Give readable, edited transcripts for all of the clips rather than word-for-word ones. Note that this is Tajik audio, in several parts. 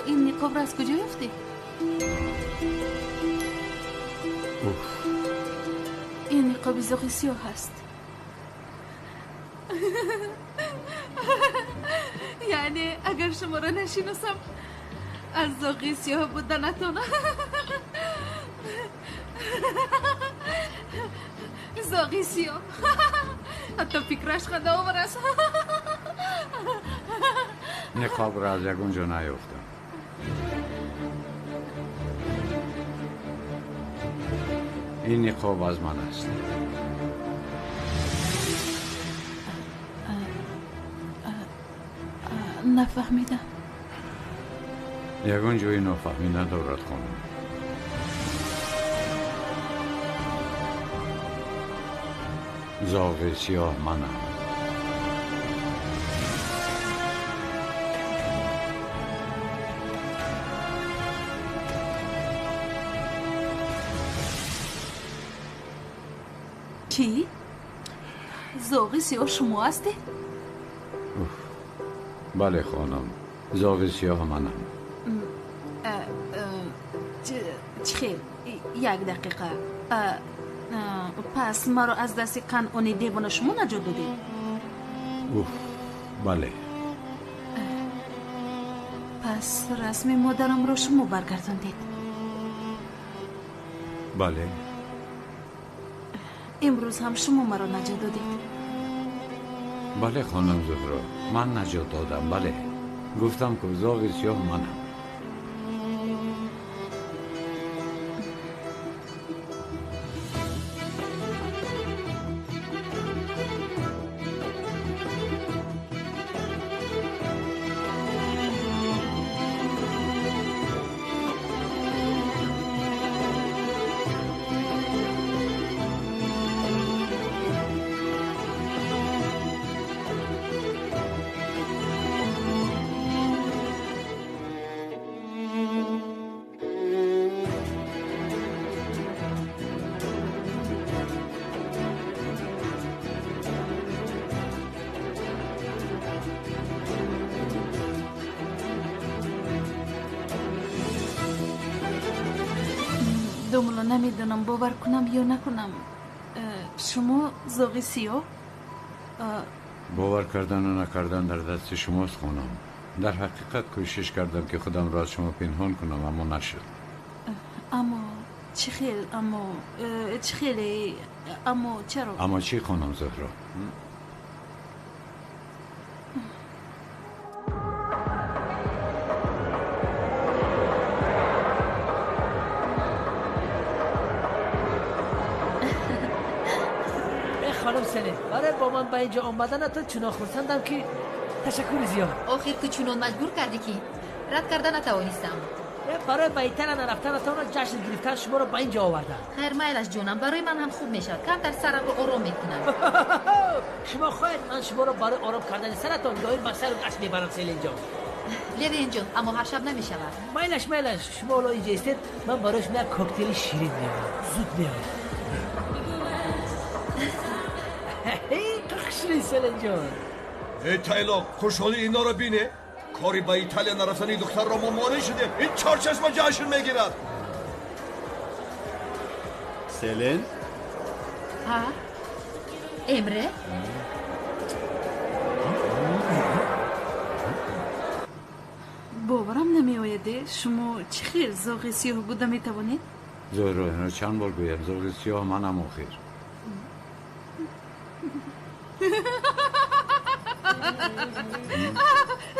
Ин ниқобро аз куҷо ёфтед? Ин ниқоби зоғи сиёҳ аст. Яъне агар шуморо нашиносам, аз зоғи сиёҳ буданатон. Зоғи сиёҳ. Ҳатто фикраш хандаовар аст. Ниқобро аз ягон ҷо наёфтам. Ин ниқоб аз ман аст. Нафаҳмидам. Ягон ҷои нофаҳмӣ надорад, хонум. Зоғи сиёҳ манам. Чӣ? Зоғи сиёҳ шумо ҳастед? Бале, хонум, зоғи сиёҳ манам. Чӣ хел? Як дақиқа. Пас маро аз дасти Канъони девона шумо наҷот додед? Уф, бале. Пас расми модарамро шумо баргардондед? Бале. Имрӯз ҳам шумо маро наҷот додед? Бале, хонум Зуҳро, ман наҷот додам, бале. Гуфтам, ку зоғи сиёҳ манам. Домулло, намедонам бовар кунам ё накунам. Шумо зоғи сиёҳ? Бовар кардану накардан дар дасти шумост, хонум. Дар ҳақиқат кӯшиш кардам, ки худамро аз шумо пинҳон кунам, аммо нашуд. Аммо чӣ хел? Аммо чӣ хеле? Аммо чаро? Аммо чӣ, хонум Зуҳро? Барои бо ман ба инҷо омаданатон чунон хурсандам, ки ташаккури зиёд. Охир ту чунон маҷбур кардӣ, ки рад карда натавонистам. Барои ба Италия нарафтанатонро ҷашн гирифтан шуморо ба инҷо овардам. Хайр, майлаш, ҷонам, барои ман ҳам хуб мешавад. Камтар сарамро ором мекунам. Шумо хоҳед, ман шуморо барои ором кардани саратон доим ба сайру гашт мебарам, Селинҷон. Левенҷон, аммо ҳар шаб намешавад. Майлаш, майлаш, шумо ҳоло инҷо истед, ман барои шумо як коктейли ширин меорам. Зуд меоям. Селинҷон. Эй тайлоқ, хушҳолии инҳоро бине. Кори ба Италия нарафтани духтарро мо монеъ шудем. Ин чорчашма ҷашн мегирад. Селин? Ҳа? Эмре? Боварам намеояд, шумо чӣ хел зоғи сиёҳ буда метавонед? Зуҳро, инро чанд бор гӯям, зоғи сиёҳ манам охир.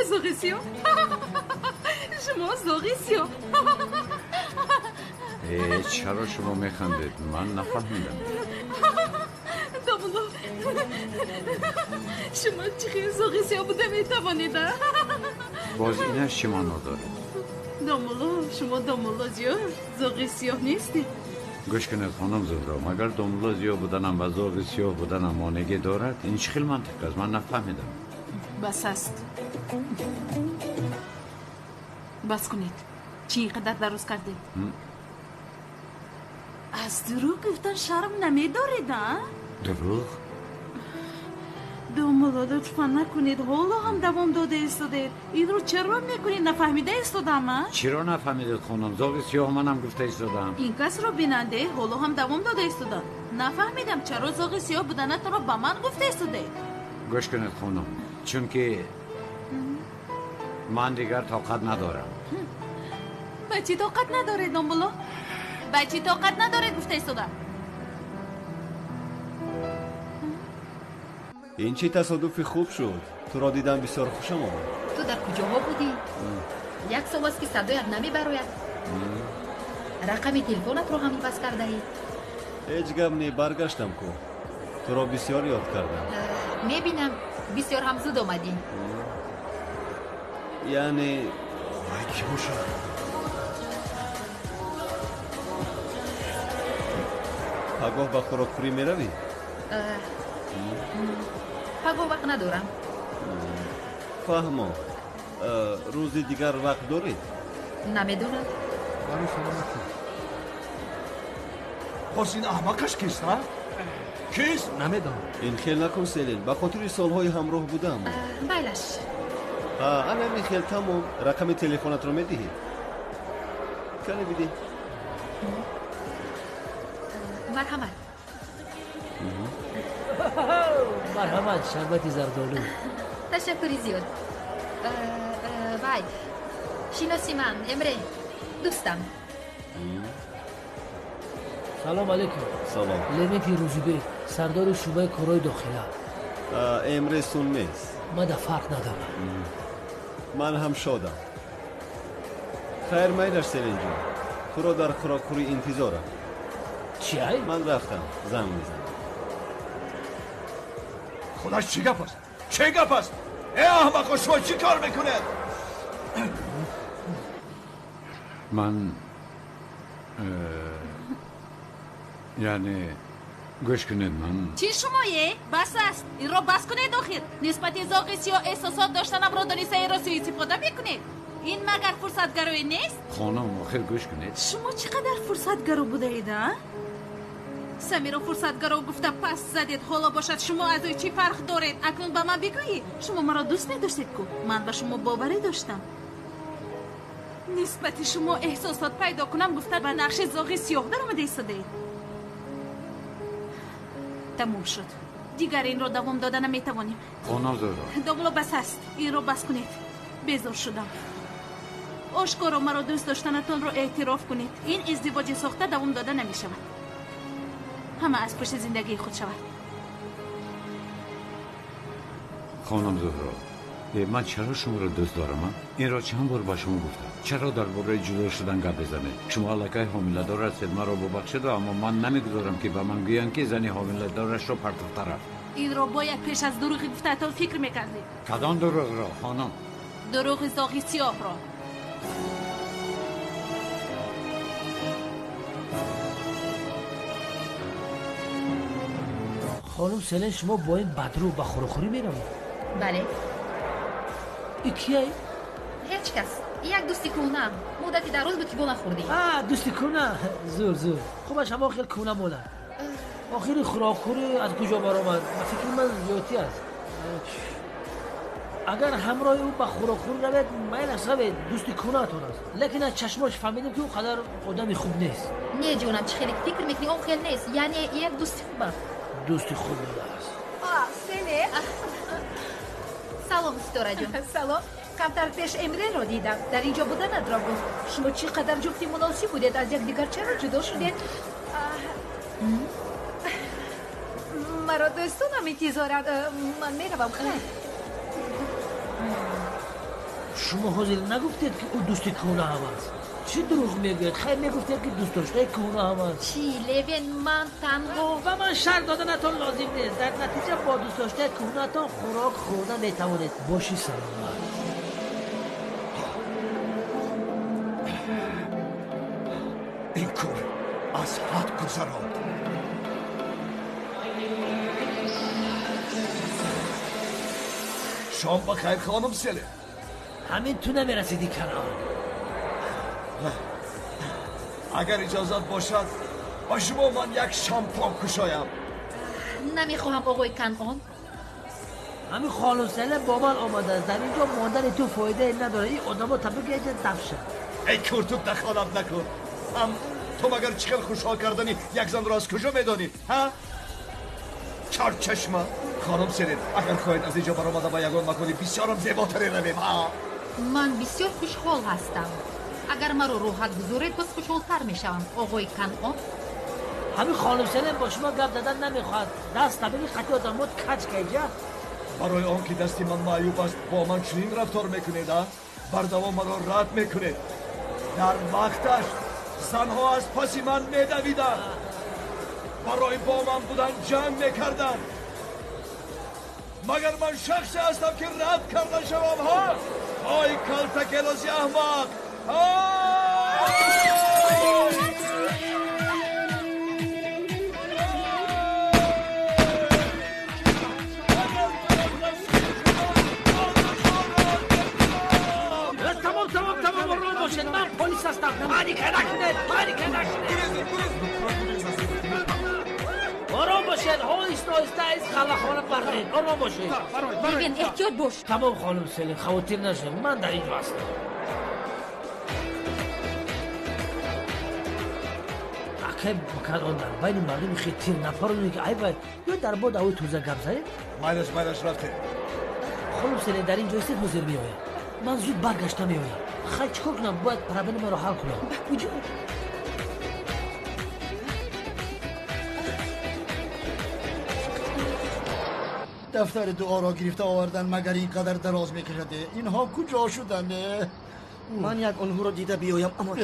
Зоғи сиёҳ? Шумо зоғи сиёҳ? Чаро шумо механдед? Ман нафаҳмидам. Домулло, шумо чӣ хел зоғи сиёҳ буда метавонед? Боз инаш чӣ маъно дорад? Домулло, шумо домулло Зиё зоғи сиёҳ нестед? Гӯш кунед, хонум Зуҳро, магар домулло Зиё буданам ва зоғи сиёҳ буданам монеъе дорад? Ин чӣ хел мантиқ аст? Ман нафаҳмидам. Бас аст. Бас кунед. Чӣ ин қадар дароз кардед? Аз дурӯғ гуфтан шарм намедоред, а? Дурӯғ? Домулло, Домулло, лутфан накунед, ҳоло ҳам давом дода истодаед. Инро чаро мекунед? Нафаҳмида истодам, а? Чиро нафаҳмидед, хонум? Зоғи сиёҳ манам гуфта истодам. Ин касро бинанде ҳоло ҳам давом дода истодам. Нафаҳмидам чаро зоғи сиёҳ буданатонро ба ман гуфта истодаед. Гӯш кунед, хонум, чунки ман дигар тоқат надорам. Ба чӣ тоқат надоред, домулло? Ба чӣ тоқат надоред гуфта истодам? Ин чӣ тасодуфи хуб шуд. Туро дидам, бисёр хушам омад. Ту дар куҷоҳо будӣ? Як сол аст, ки садоят намебарояд. Рақами телефонатро ҳам иваз кардаӣ. Ҳеҷ гап не, баргаштам ку. Туро бисёр ёд кардам. Мебинам, бисёр ҳам зуд омадӣ. Яъне вай кӣ бошад? Пагоҳ ба хӯрокхӯрӣ меравӣ? Пагоҳ вақт надорам. Фаҳмо. Рӯзи дигар вақт доред? Намедонам. Барои саломатӣ. Боз ин аҳмақаш кист, а? Кист? Намедонам. Ин хел накун, Селин. Ба хотири солҳои ҳамроҳ будам. Майлаш. Ана ин хел тамом. Рақами телефонатро медиҳӣ? Кане бидиҳ. Марҳамат. Марҳамат, шарбати зардолу. Ташаккури зиёд. Вай, шиноси ман Эмре, дӯстам. Салом алейкум. Салом. Левенти Рӯзибек, сардори шӯъбаи корҳои дохила. Эмре Сунмез. Мада фарқ надорам. Ман ҳам шодам. Хайр, майлаш, Селинҷон. Туро дар хӯрокхӯрӣ интизорам. Чи ай? Ман рафтам, занг мезанам. Худаш чӣ гап аст? Чӣ гап аст? Э аҳмақо, шумо чӣ кор мекунед? Ман яъне гӯш кунед, ман чӣ шумое? Бас аст, инро бас кунед. Охир нисбати зоғи сиёҳ эҳсосот доштанамро дониста инро суистифода мекунед. Ин магар фурсатгароӣ нест? Хонум, охир гӯш кунед. Шумо чӣ қадар фурсатгаро будаед, а? Самиро фурсатгаро гуфта пас задед. Ҳоло бошад шумо аз ӯ чӣ фарқ доред? Акнун ба ман бигӯед, шумо маро дӯст медоштед ку? Ман ба шумо боварӣ доштам. Нисбати шумо эҳсосот пайдо кунам гуфта ба нақши зоғи сиёҳ даромада истодаед. Тамом шуд. Дигар инро давом дода наметавонем. Хонум Зуҳро. Домулло, бас аст, инро бас кунед. Безор шудам. Ошкоро маро дӯст доштанатонро эътироф кунед. Ин издивоҷи сохта давом дода намешавад. Ҳама аз пушти зиндагии худ шавад. Хонум Зуҳро, ман чаро шуморо дӯст дорам? Инро чанд бор ба шумо гуфтам. Чаро дар бораи ҷудо шудан гап мезанед? Шумо аллакай ҳомиладор ҳастед, маро бубахшед, аммо ман намегузорам, ки ба ман гӯянд, ки зани ҳомиладорашро партофта рафт. Инро бояд пеш аз дурӯғи гуфтаатон фикр мекардед. Кадом дурӯғро, хонум? Дурӯғи зоғи сиёҳро. Хонум Селин, шумо бо ин бадрӯ ба хӯрокхӯрӣ меравед? Бале. И кияй? Ҳеҷ кас. Як дӯсти кӯҳнаам. Муддати дароз буд, ки бо нахӯрдем. Дӯсти кӯҳна? Зур, зур. Хубаш ҳамон хел кӯҳна монад. Охири хӯрокхӯрӣ аз куҷо баромад? Ба фикри ман зиёдтӣ аст. Агар ҳамроҳи ӯ ба хӯрокхӯрӣ равед, майлаш равед, дӯсти кӯҳнаатон аст. Лекин аз чашмош фаҳмидем, ки ӯ қадар одами хуб нест. Не, ҷонам, чӣ хеле фикр мекунӣ, он хел нест. Яъне як дӯсти хуб аст. Дӯсти хуб будааст. Селин. Салом, Ситораҷон. Салом. Камтар пеш Эмреро дидам. Дар инҷо буданатро гуфт. Шумо чӣ қадар ҷуфти муносиб будед, аз якдигар чаро ҷудо шудед? Маро дӯстонам интизоранд. Ман меравам, хайр. Шумо ҳозир нагуфтед, ки ӯ дӯсти кӯҳна ҳам аст? Чӣ дурӯғ мегӯяд? Хайр, мегуфтед, ки дӯстдоштаи кӯҳна ҳам аст. Чӣ, Левен, ман танҳо ба ман шарт доданатон лозим нест. Дар натиҷа бо дӯстдоштаи кӯҳнаатон хӯрок хӯрда метавонед. Боши саломат. Ин кор аз ҳад гузаронд. Шом ба хайр, хонум Селин. Ҳамин ту намерасиди, Канъон. Агар иҷозат бошад, ба шумо ман як шампон кушоям. Намехоҳам, оғои Канъон. Ҳамин хонум Селин бо ман омадааст. Дар инҷо мондани ту фоидае надорад. Ин одамо табиги инҷа дафт шад. Эй кур, ту дахолат накун. Ҳам ту магар чӣ хел хушҳол кардани як занро аз куҷо медонӣ? Ҳа? Чорчашма. Хонум Селин, агар хоҳед аз инҷо баромада ба ягон макони бисёрам зеботаре равем. Ман бисёр хушҳол ҳастам. Агар маро роҳат гузоред, боз хушҳолтар мешавам, оғои Канъон. Ҳамин хонум Селин бо шумо гап задан намехоҳад. Даст табиги қатъи одамот кач кайҷа. Барои он ки дасти ман маъюб аст, бо ман чунин рафтор мекунед, а? Бардавом маро рад мекунед. Дар вақташ занҳо аз паси ман медавиданд. Барои бо ман будан ҷанг мекарданд. Магар ман шахсе ҳастам ки рад карда шавам, ҳа? Ой калтакелоси аҳмақ! Тамом, тамом, тамом, ором бошед. Ман полис ҳастам. Паника накунед, паника накунед. Ором бошед, оҳиста оҳиста аз қалахона баред. Ором бошед. Левен, эҳтиёт бош. Тамом, хонум Селин, хавотир нашавед. Ман дар инҷо ҳастам. Акай Канъон, дар байни мардуми хел тир нафароне ки айб ё дар бод авои тоза гап занед. Майлаш, майлаш, рафтем. Хонум Селин, дар ин ҷо истед, ҳозир меоям. Ман зуд баргашта меоям. Хай, чӣ кор кунам? Бояд проблемаро ҳал кунам. Ба куҷо? Дафтари дуоро гирифта овардан магар ин қадар дароз мекашад? Инҳо куҷо шуданд? Ман як онҳоро дида биёям, аммо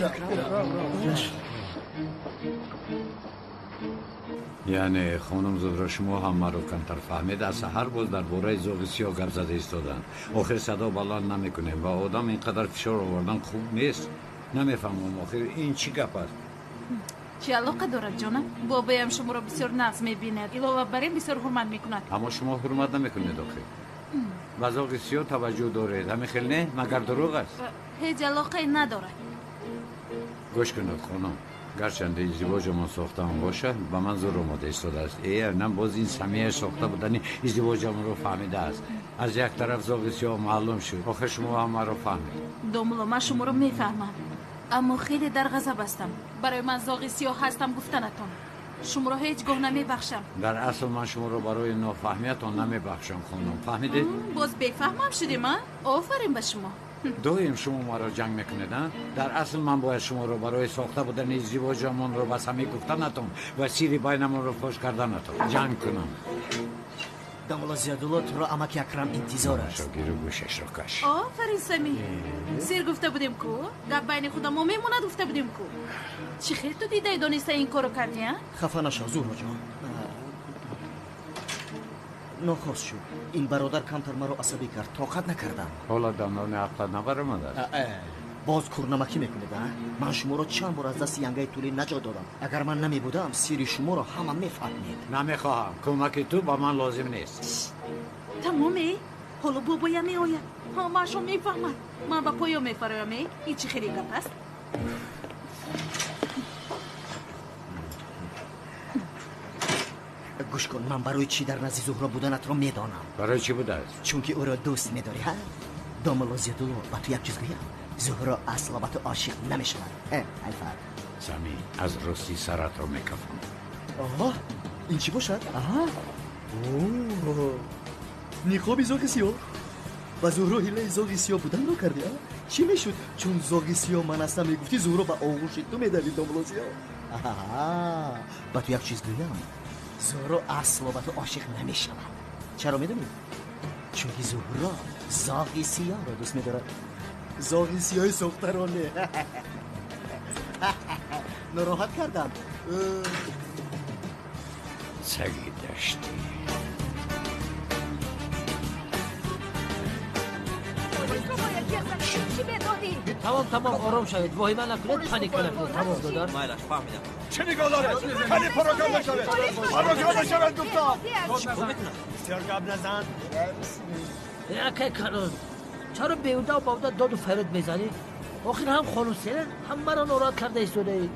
яъне хонум Зуҳро, шумо ҳам маро камтар фаҳмед. Аз саҳар боз дар бораи зоғи сиёҳ гап зада истоданд. Охир садо баланд намекунем ва одам ин қадар фишор овардан хуб нест. Намефаҳмам, охир ин чӣ гап аст? Чӣ алоқа дорад, ҷонам? Бобоям шуморо бисёр нағз мебинад. Илова бар ин бисёр ҳурмат мекунад. Аммо шумо ҳурмат намекунед охир. Ба зоғи сиёҳ таваҷҷӯҳ доред. Ҳамин хел не? Магар дурӯғ аст? Ҳеҷ алоқае надорад. Гӯш кунед, хонум. Гарчанде издивоҷамон сохтаам бошад, ба ман зур омода истодааст. Нам боз ин самия сохта будани издивоҷамонро фаҳмидааст. Аз як тараф зоғи сиёҳ маълум шуд. Охир шумо ҳам маро фаҳмед. Домулло, ман шуморо мефаҳмам, аммо хеле дар ғазаб ҳастам. Барои ман зоғи сиёҳ ҳастам гуфтанатон. Шуморо ҳеҷ гоҳ намебахшам. Дар асл ман шуморо барои нофаҳмиятон намебахшам, хонум. Фаҳмидед? Боз бефаҳмам шудем, а? Офарин ба шумо. Доим шумо маро ҷанг мекунед, а? Дар асл ман бояд шуморо барои сохта будани издивоҷамонро ба самӣ гуфтанатон ва сири байнамонро фош карданатон ҷанг кунам. Дамулло Зиёдулло, туро амаки Акрам интизор аст. Шогиру гӯшашро каш. Офарин, Самӣ. Сир гуфта будем ку? Гап байни худамо мемонад гуфта будем ку? Чӣ хел ту дидаи дониста ин корро кардӣ, а? Хафа нашав, Зуҳроҷон. Нохост шуд. Ин бародар камтар маро асабӣ кард, тоқат накардам. Ҳоло дандони ақлат набаромадааст? Боз курнамакӣ мекунед, а? Ман шуморо чанд бор аз дасти янгаи тулӣ наҷот додам. Агар ман намебудам, сири шуморо ҳама мефаҳмид. Намехоҳам. Кӯмаки ту ба ман лозим нест. Тамом, э? Ҳоло бобоям меояд. Ҳамаашон мефаҳмад. Ман ба поён мефароям, э? Ин чӣ хеле гап аст? Гӯш кун, ман барои чӣ дар назди Зуҳро буданатро медонам. Барои чӣ будааст? Чунки ӯро дӯст медорӣ, ҳа? Домулло Зиёдулло, ба ту як чиз гӯям. Зуҳро асла ба ту ошиқ намешавад. Айфар. Самӣ, аз рости саратро мекафам. Оҳ, ин чӣ бошад? Аҳа. Ниқоби зоғи сиёҳ. Ба Зуҳро ҳилаи зоғи сиёҳ буданро кардӣ, а? Чӣ мешуд? Чун зоғи сиёҳ ман ҳастам мегуфтӣ, Зуҳро ба оғӯши ту медавид, домулло Зиёд. Аҳа, ба ту як чиз гӯям. Зуҳро асло ба ту ошиқ намешавад. Чаро медонӣ? Чунки Зуҳро зоғи сиёҳро дӯст медорад. Зоғи сиёҳи сохтаро не. Нороҳат кардам. Саги даштӣ. Тамом, тамом, ором шавед. Воҳима накунед, паника накунед. Тамом, додар. Майлаш, фаҳмидам. Чӣ нигоҳ доред? Кани пароканда шавед. Пароканда шавед, гуфтам. Бисёр гап назан. Акай Канъон, чаро беҳудаву баҳуда доду фарёд мезанӣ? Охир ҳам хонум Селин, ҳам маро нороҳат карда истодаӣ.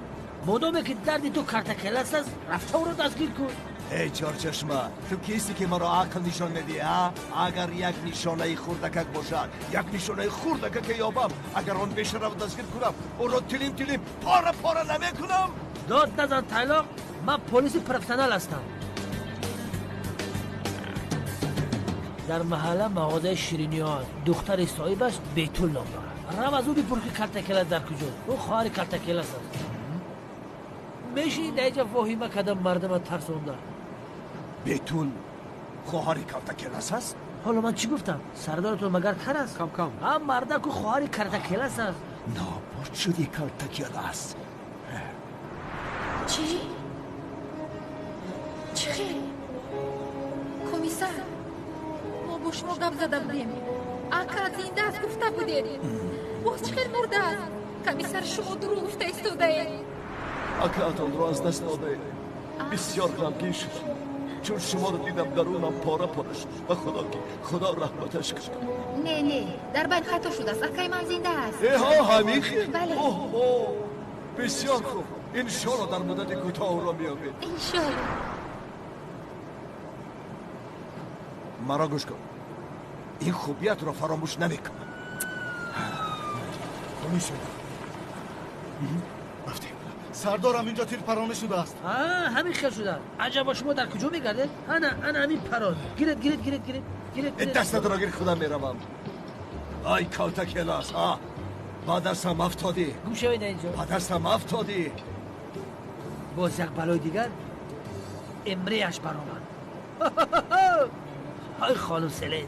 Модоме ки дарди ту картакелас аст, рафта ӯро дастгир кун. Эй чорчашма, ту кисти ки маро ақл нишон медиҳӣ, а? Агар як нишонаи хурдакак бошад, як нишонаи хурдакаке ёбам, агар он бешараф дастгир кунам, ӯро тилим тилим пора пора намекунам. Дод назан тайлоқ, ман полиси профессионал ҳастам. Дар маҳалла мағозаи шириниҳо аст. Духтари соҳибаш Бетул ном дорад. Рав аз ӯ бипурс, ки Калтакелас дар куҷост. Ӯ хоҳари Калтакелас аст. Мешинӣ дар инҷа воҳима карда мардама тарсонда. Бетул хоҳари Калтакелас аст? Ҳоло ман чӣ гуфтам? Сардоратон магар кар аст? Кам кам. Ҳам мардаку хоҳари Калтакелас аст. Нобуд шуди Калтакелас. Чӣ? Чӣ хел? Комиссар, мо бо шумо гап зада будем. Ака зинда аст гуфта будед. Боз чӣ хел мурдааст? Комиссар, шумо дурӯғ гуфта истодаед. Акаатонро аз даст додаед. Бисёр ғамгин шуд. Чун шуморо дидам, дарунам пора пора шуд. Ба худо ки худо раҳматаш кунад. Не, не, дар байн хато шудааст. Акаи ман зинда аст. Эҳо, ҳамин хел? Бале. Оҳо, бисёр хуб. Иншоалло дар муддати кӯтоҳ ӯро меёбед. Иншоалло. Маро гӯш кун. Ин хубиятро фаромӯш намекунам. Комиссар. Рафтем. Сардорам, инҷо тирпаронӣ шудааст. Ҳамин хел шудааст. Аҷаба, шумо дар куҷо мегардед? Ана, ана ҳамин парон. Гиред, гиред, гиред, гиред, гиред. Дастатро гир, худам меравам. Ай Калтакелас, а? Ба дастам афтодӣ. Гум шавед инҷо. Ба дастам афтодӣ. Боз як балои дигар эмреяш баромад. Ай хонум Селен.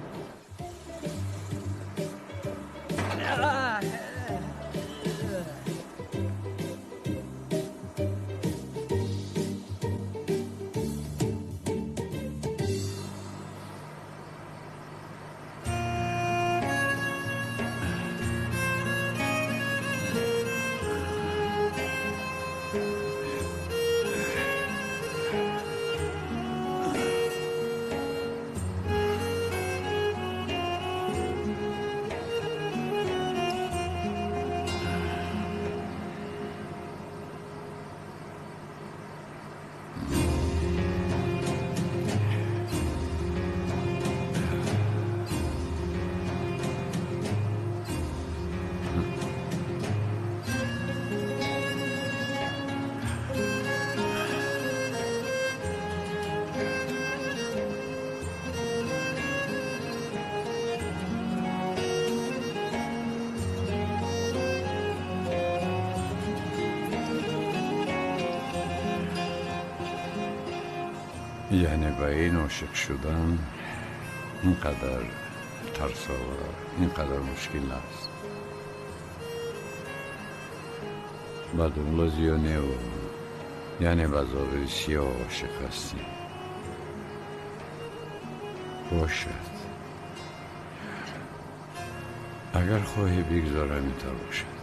Яъне ба ин ошиқ шудан ин қадар тарсовар, ин қадар мушкил аст. Ба думла зиёневу, яъне ба зоғи сиёҳ ошиқ ҳастӣ. Бошад. Агар хоҳӣ бигзор ҳаминтавр бошад.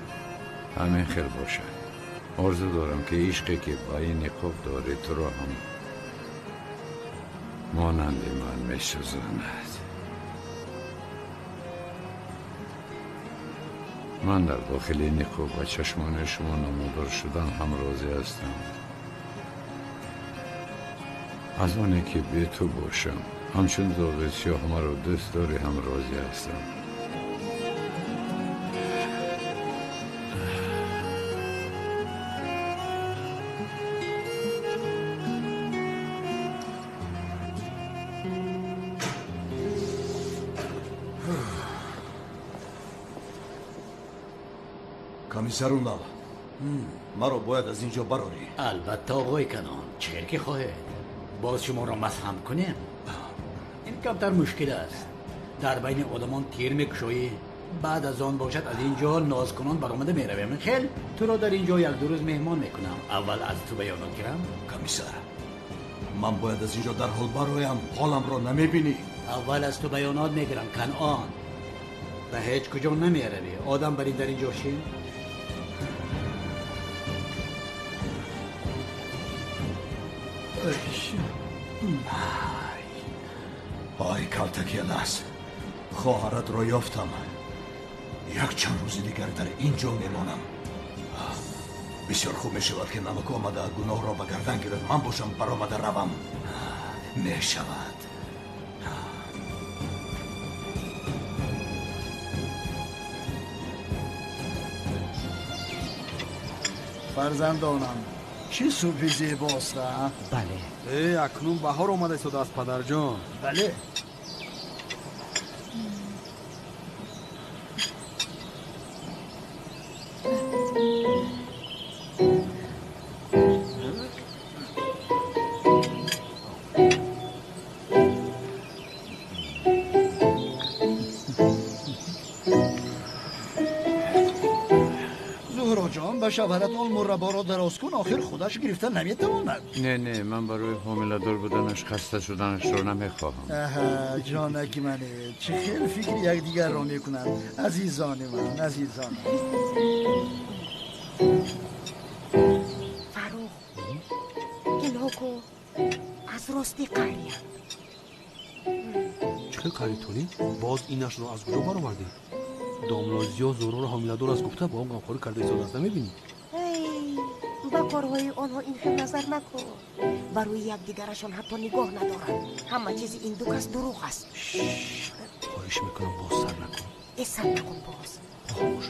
Ҳамин хел бошад. Орзу дорам ки ишқе ки ба ин ниқоб дорӣ туро ҳам монанди ман месӯзонад. Ман дар дохили ниқоб ва чашмони шумо намудор шудан ҳам розӣ ҳастам. Аз оне ки бе ту бошам, ҳамчун зоғи сиёҳ маро дӯст дорӣ ҳам розӣ ҳастам. Комиссар Унал, маро бояд аз инҷо барорӣ. Албатта, оғои Канон, чӣ ки хоҳед. Боз шуморо масҳам кунем. Ин камтар мушкил аст. Дар байни одамон тир мекушоӣ, баъд аз он бошад аз ин ҷо нозкунон баромада меравем. Хел, туро дар ин ҷо як ду рӯз меҳмон мекунам. Аввал аз ту баёнот гирам. Комиссар, ман бояд аз ин ҷо дарҳол бароям. Ҳоламро намебинӣ. Аввал аз ту баёнот мегирам, Канон. Ба ҳеҷ куҷо намеравӣ. Одам барин дар ин ҷо шин. Ай Калтакелас, хоҳаратро ёфтам. Як чанд рӯзи дигар дар ин ҷо мемонам. Бисёр хуб мешавад ки намак омада гуноҳро ба гардан гирад. Ман бошам баромада равам. Мешавад. Фарзандонам, чӣ субҳи зебост, а? Бале. Акнун баҳор омада истодааст, падарҷон. Бале. Шавҳаратон мурабборо дароз кун, охир худаш гирифта наметавонад. Не, не, ман барои ҳомиладор буданаш хаста шуданашро намехоҳам. Аҳа, ҷонаки мане, чӣ хел фикри якдигарро мекунанд. Азизони ман, азизонам. Фаррух, инҳо ку аз рости қариянд. Чӣ хел қари, Толӣ? Боз инашро аз куҷо баровардӣ? Домло Зиё Зуҳроро ҳомиладор аст гуфта бо он ғамхорӣ карда истодааст, намебинӣ? Ба корҳои онҳо ин хел назар накун. Ба рӯи якдигарашон ҳатто нигоҳ надоранд. Ҳама чизи ин ду кас дурӯғ аст. Хоҳиш мекунам, боз сар накун. Э, сар накун боз. Хомӯш.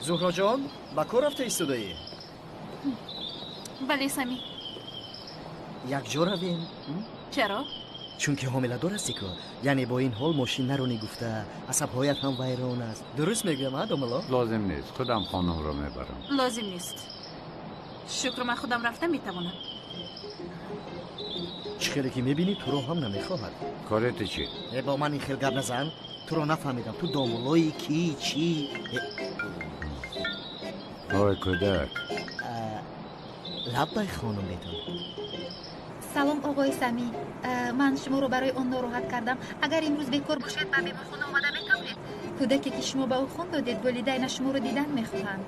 Зуҳроҷон, ба кор рафта истодаӣ? Бале, Самӣ. Якҷо равем? Чаро? Чунки ҳомиладор ҳастӣ ку. Яъне бо ин ҳол мошин наронӣ гуфта, асабҳоят ҳам вайрон аст. Дуруст мегӯям, а, домулло? Лозим нест, худам хонумро мебарам. Лозим нест. Шукр, ман худам рафта метавонам. Чӣ хеле ки мебинӣ, туро ҳам намехоҳад. Кори ту чӣ? Бо ман ин хел гап назан. Туро нафаҳмидам. Ту домуллои кӣ, чӣ? Ой, кӯдак. Лаббай, хонум Бетул. Салом, оғои Самӣ. Ман шуморо барои он нороҳат кардам. Агар имрӯз бекор бошед, ба беморхона омада метавонед. Кӯдаке ки шумо ба ӯ хун додед, волидайнаш шуморо дидан мехоҳанд.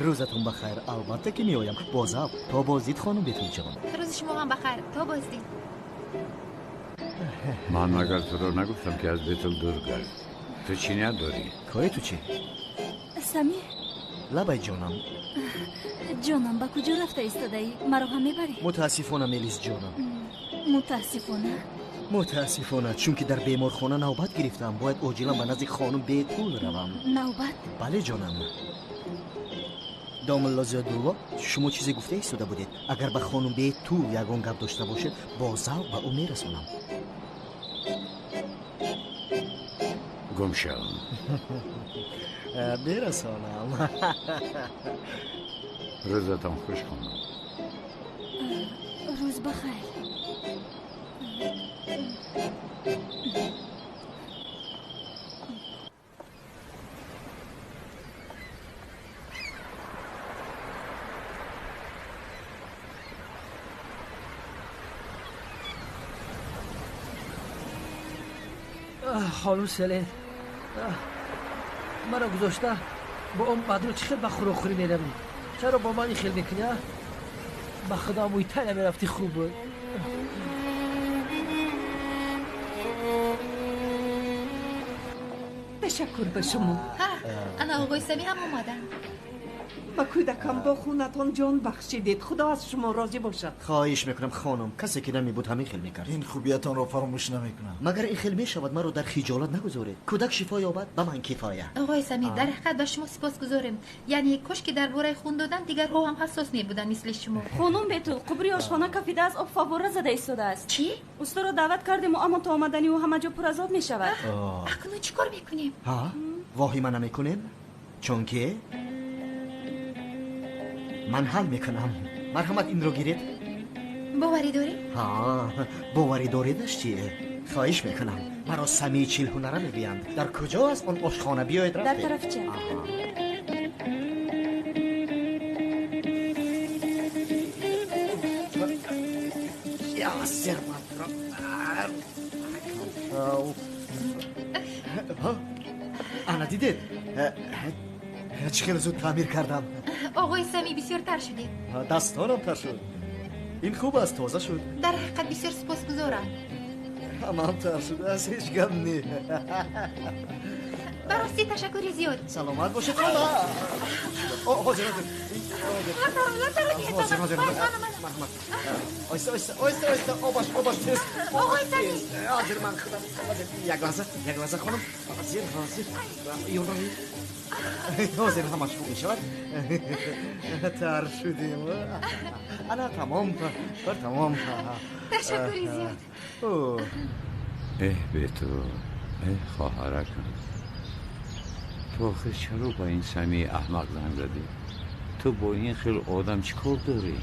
Рӯзатон ба хайр. Албатта ки меоям. Бозав, то боздид, хонум Бетулҷон. Рӯзи шумо ҳам ба хайр. То боздид. Ман магар туро нагуфтам, ки аз Бетул дур гард? Ту чӣ ният дорӣ? Кори ту чӣ? Самӣ. Лабай, ҷонам. Ҷонам, ба куҷо рафта истодаӣ? Маро ҳам мебарӣ? Мутаассифона, Мелис ҷонам. Мутаассифона? Мутаассифона, чунки дар беморхона навбат гирифтам. Бояд оҷилан ба назди хонум Бетул равам. Навбат? Бале, ҷонам. Домулло Зиёдулло, шумо чизе гуфта истода будед. Агар ба хонум Бетул ягон гап дошта бошед, бо завқ ба ӯ мерасонам. Гум шавам. Мерасонам. Рӯзатон хуш, хонум. Рӯз ба хайр. Хонум Селен, маро гузошта бо он бадру чӣ хел ба хӯрокхӯрӣ меравӣ? Чаро бо ман ин хел мекунӣ, а? Ба худо, мӯйтай намерафтӣ, хуб буд. Ташаккур ба шумо. Ана оғои Самӣ ҳам омаданд. Ба кӯдакам бо хунатон ҷон бахшидед. Худо аз шумо розӣ бошад. Хоҳиш мекунам, хонум, касе ки намебуд ҳамин хел мекард. Ин хубиятонро фаромӯш намекунам. Магар ин хел мешавад? Маро дар хиҷолат нагузоред. Кӯдак шифо ёбад, ба ман кифоя. Оғои Самӣ, дар ҳақиқат ба шумо сипосгузорем. Яъне кош ки дар бораи хун додан дигарҳо ҳам ҳассос мебуданд мисли шумо. Хонум Бетул, қубри ошхона кафида аз об фаввора зада истодааст. Чӣ? Усторо даъват кардему, аммо то омадани ӯ ҳама ҷо пур аз об мешавад. Акнун чӣ кор мекунем? Воҳима намекунем, чунки ман ҳал мекунам. Марҳамат, инро гиред. Боварӣ дорӣ? Ҳа, боварӣ доредаш чие? Хоҳиш мекунам. Маро Самии Чилҳунара мегӯянд. Дар куҷо аст он ошхона? Биёед рафтем. Дар тарафи чап. Ана дидед, чӣ хеле зуд таъмир кардам. Оғои Самӣ, бисёр тар шудед. Дастонам тар шуд. Ин хуб аст, тоза шуд. Дар ҳақиқат бисёр сипосгузорам. Ҳамаам тар шудааст, ҳеҷ гап не. Ба ростӣ ташаккури зиёд. Саломат бошед, хола. Ҳозир, ҳозир. Ҳозир, ҳозир. Марҳамат. Оҳиста, оҳиста, оҳиста, оҳиста. Обаш, обаш тез. Оғои Самир. Ҳозир ман худам. Ҳозир, як лаҳза, як лаҳза хонум. Ҳозир, ҳозир. Ёрдам. Ҳозир ҳамаш хуб мешавад. Тар шудем. Ана тамом, кор тамом. Ташаккури зиёд. Эҳ бету, эҳ хоҳаракам. Ту охир чаро ба ин Самии аҳмақ занг задӣ? Ту бо ин хел одам чӣ кор дорӣ?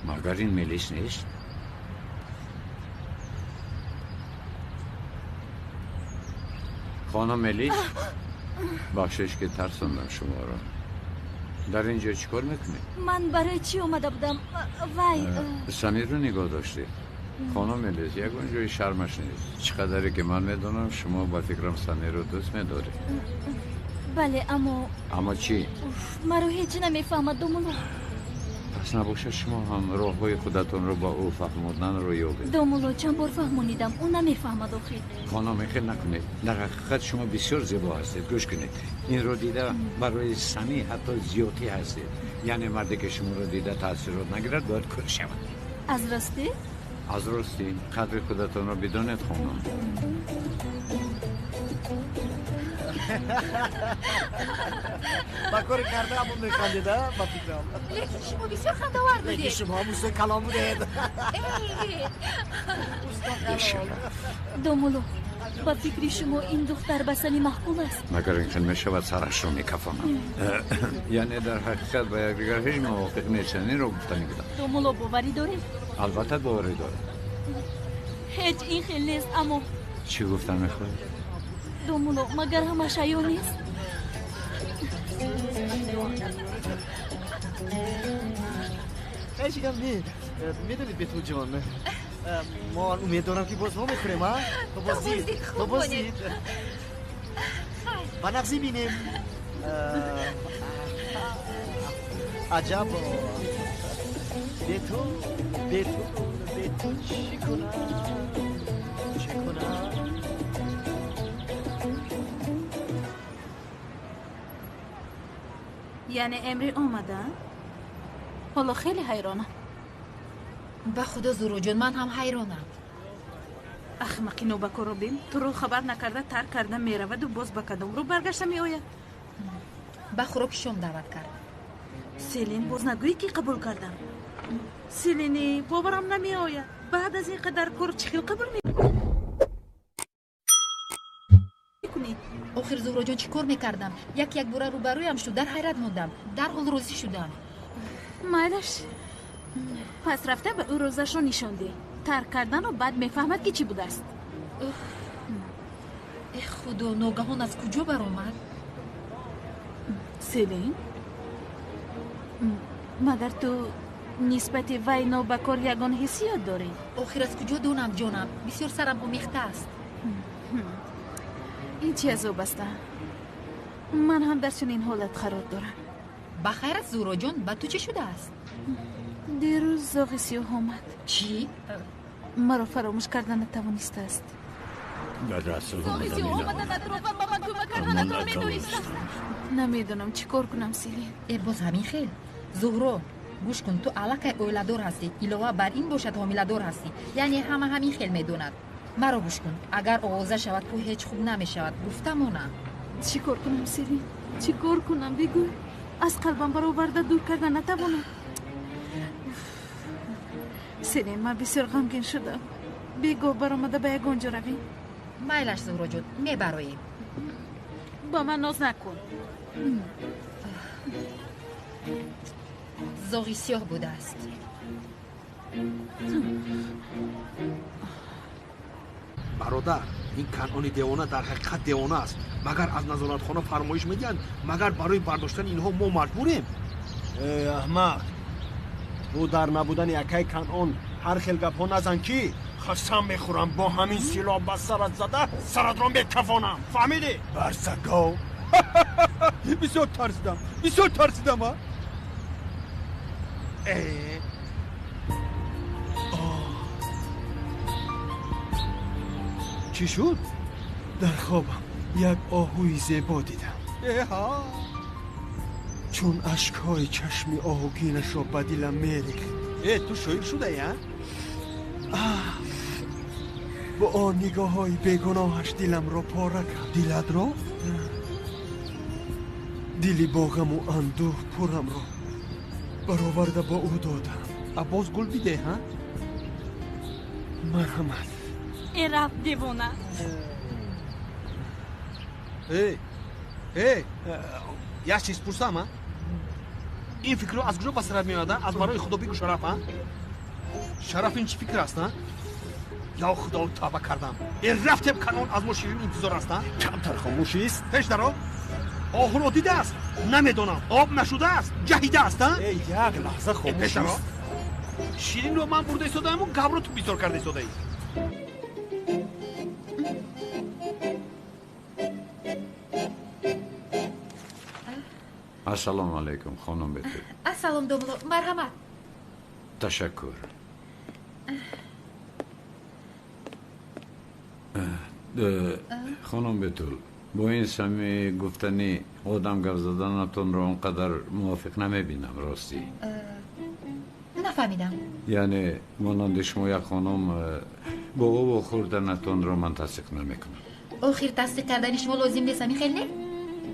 Магар ин Мелис нест? Хонум Мелис, бахшиш ки тарсондам шуморо. Дар ин ҷо чӣ кор мекунед? Ман барои чӣ омада будам? Вай, Самирро нигоҳ доштед. Хонум Мелис, ягон ҷои шармаш нест. Чӣ қадаре ки ман медонам, шумо ба фикрам Самирро дӯст медоред. Бале, аммо Аммо чӣ? Маро ҳеҷ намефаҳмад, домулло. Пас набошад шумо ҳам роҳҳои худатонро ба ӯ фаҳмоданро ёбед. Домулло, чанд бор фаҳмонидам, ӯ намефаҳмад охир. Хонум, хел накунед. Дар ҳақиқат шумо бисёр зебо ҳастед. Гӯш кунед. Инро дида барои Самӣ ҳатто зиёдтӣ ҳастед. Яъне марде ки шуморо дида таъсирот нагирад, бояд кӯр шавад. Аз ростӣ? Аз ростӣ. Қадри худатонро бидонед, хонум. Ба кори кардаамон механдед, а? Ба фикрам. Лекин шумо бисёр хандавар будед. Лекин шумо ҳам устои калом будед. Бешараф. Домулло, ба фикри шумо ин духтар ба Сами маъқул аст? Магар ин хел мешавад, сарашро мекафонам. Яъне дар ҳақиқат ба якдигар ҳеҷ мувофиқ нестанд. Инро гуфтанӣ будам. Домулло, боварӣ доред? Албатта боварӣ дорам. Ҳеҷ ин хел нест, аммо Чӣ гуфтан мехоҳед? Домулло, магар ҳамаш ҳаё нест? Ҳеҷ гап не. Медонед, Бетулҷон, ман умед дорам ки боз вомехӯрем, а? То боздид, то боздид. Ба нағзӣ бинем. Аҷабо. Бетул, бетул, бетул чӣ кунам? Чӣ кунам? Яъне Эмри омада? Ҳоло хеле ҳайронам. Ба худо, Зуроҷон, ман ҳам ҳайронам. Ахмақи нобакорро бин, туро хабар накарда тарк карда мераваду боз ба кадом рӯ баргашта меояд? Ба хӯроки шом даъват кард. Селин, боз нагӯӣ ки қабул кардам. Селини, боварам намеояд. Баъд аз ин қадар кор чӣ хел қабул мекунӣ? Охир, Зуҳроҷон, чӣ кор мекардам? Як якбора рӯбарӯям шуд, дар ҳайрат мондам, дарҳол розӣ шудам. Майлаш, пас рафта ба ӯ рӯзашро нишон деҳ. Тарк карданро баъд мефаҳмад ки чӣ будааст. Э худо, ногаҳон аз куҷо баромад? Селин, магар ту нисбати вай нобакор ягон ҳиссиёт дорӣ? Охир аз куҷо донам, ҷонам? Бисёр сарам омехта аст. Ин чӣ азоб аст? Ман ҳам дар чунин ҳолат қарор дорам. Ба хайрат, Зуҳроҷон, ба ту чӣ шудааст? Дирӯз зоғи сиёҳ омад. Чӣ? Маро фаромӯш карда натавонистааст. Дар асл Зоғи сиёҳ омадан атрофам ба ман кӯмак карданатро медонистааст. Намедонам чӣ кор кунам, Селин. Э, боз ҳамин хел? Зуҳро, гӯш кун, ту аллакай оиладор ҳастӣ, илова бар ин бошад ҳомиладор ҳастӣ. Яъне ҳама ҳамин хел медонад. Маро гӯш кун, агар оғоза шавад, ку ҳеҷ хуб намешавад. Гуфта монам. Чӣ кор кунам, Селин? Чӣ кор кунам, бигӯй. Аз қалбам бароварда дур карда натавонам. Селин, ман бисёр ғамгин шудам. Бегоҳ баромада ба ягон ҷо равем. Майлаш, Зуҳроҷон, мебароем. Ба ман ноз накун. Зоғи сиёҳ будааст. Бародар, ин Канъони девона дар ҳақиқат девона аст. Магар аз назоратхона фармоиш медиҳанд? Магар барои бардоштани инҳо мо маҷбурем? Э, аҳмақ, ту дар набудани акай Канъон ҳар хел гапҳо назан ки қасам мехӯрам, бо ҳамин силоҳ ба сарат зада саратро мекафонам. Фаҳмидӣ? Барсагов. Бисёр тарсидам, бисёр тарсидам. А Чӣ шуд? Дар хобам як оҳуи зебо дидам. Чун ашкҳои чашми оҳугинашро ба дилам мерехт. Ту шоир шудаи, а? Бо он нигоҳҳои бегуноҳаш диламро пора кард. Дилатро? Дили бо ғаму андӯҳ пурамро бароварда бо ӯ додам. Боз гул бидеҳ, ҳа? Марҳамат. Э, рафт девона. Э, як чиз пурсам, а? Ин фикрро аз куҷо ба сарат меояд, а? Аз барои худо бигӯ, Шараф, а? Шараф, ин чӣ фикр аст, а? Ё худо, тавба кардам. Э, рафтем, Канон аз мо ширин интизор аст, а? Камтар хомӯшист. Пеш даро. Оҳуро дидааст? Намедонам. Об нашудааст? Ҷаҳидааст, а? Э, як лаҳза хомӯшист. Ширинро ман бурда истодааму гавро ту бисёр карда истодаӣ. Ассалому алайкум, хонум Бетул. Ассалом, домло, марҳамат. Ташаккур. Хонум Бетул, бо ин сами гуфтани одам гап заданатонро он қадар мувофиқ намебинам, ростӣ. Нафаҳмидам. Яъне монанди шумо як хонум бо ӯ вохӯрданатонро ман тасдиқ намекунам. Охир тасдиқ кардани шумо лозим нест, ҳамин хел не?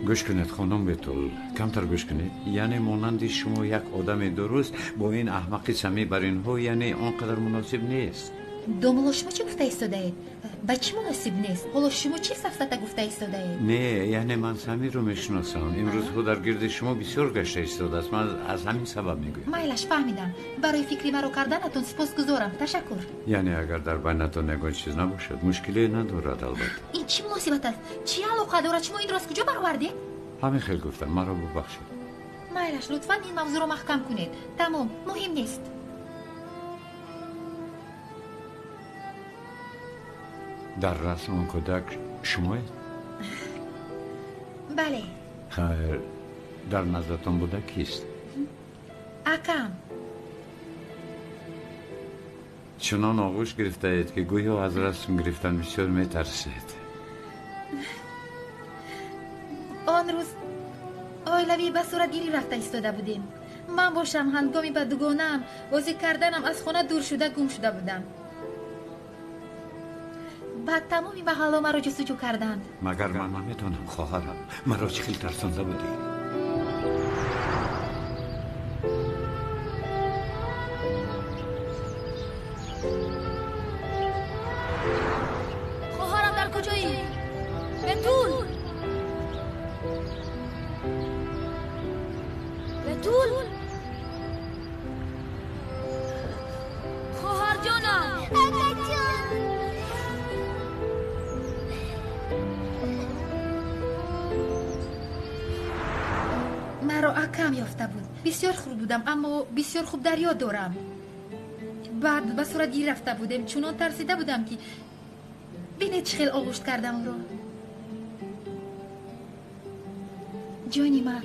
Гӯш кунед, хонум Бетул, камтар гӯш кунед. Яъне монанди шумо як одами дуруст бо ин аҳмақи сами бар инҳо, яъне он қадар муносиб нест. Домло, шумо чӣ гуфта истодаед? Ба чӣ муносиб нест? Ҳоло шумо чӣ сафсата гуфта истодаед? Не, яъне ман Самирро мешиносам. Имрӯзҳо дар гирди шумо бисёр гашта истодааст. Ман аз ҳамин сабаб мегӯям. Майлаш, фаҳмидам. Барои фикри маро карданатон сипосгузорам. Ташаккур. Яъне агар дар байнатон ягон чиз набошад, мушкиле надорад, албатта. Ин чӣ муносибат аст? Чӣ алоқа дорад? Шумо инро аз куҷо баровардед? Ҳамин хел гуфтам, маро бубахшед. Майлаш, лутфан ин мавзӯъро маҳкам кунед. Тамом, муҳим нест. Дар расм он кӯдак шумоед? Бале. Хайр, дар наздатон буда кист? Акам. Чунон оғӯш гирифтаед, ки гӯё аз расм гирифтан бисёр метарсед. Он рӯз оилавӣ ба суратгирӣ рафта истода будем. Ман бошам ҳангоми ба дугонаам бозӣ карданам аз хона дур шуда гум шуда будам. Баъд тамоми маҳалло маро ҷустуҷӯ карданд. Магар ман наметонам, хоҳарам? Маро чӣ хел тарсонда будӣ? Хоҳарам, дар куҷоӣ? Бетул! Бетул! Хоҳарҷонам! Акаҷон! Маро акам ёфта буд. Бисёр хурд будам, аммо бисёр хуб дар ёд дорам. Баъд ба суратгирӣ рафта будем. Чунон тарсида будам, ки бинед чӣ хел оғӯшт кардам ӯро. Ҷони ман.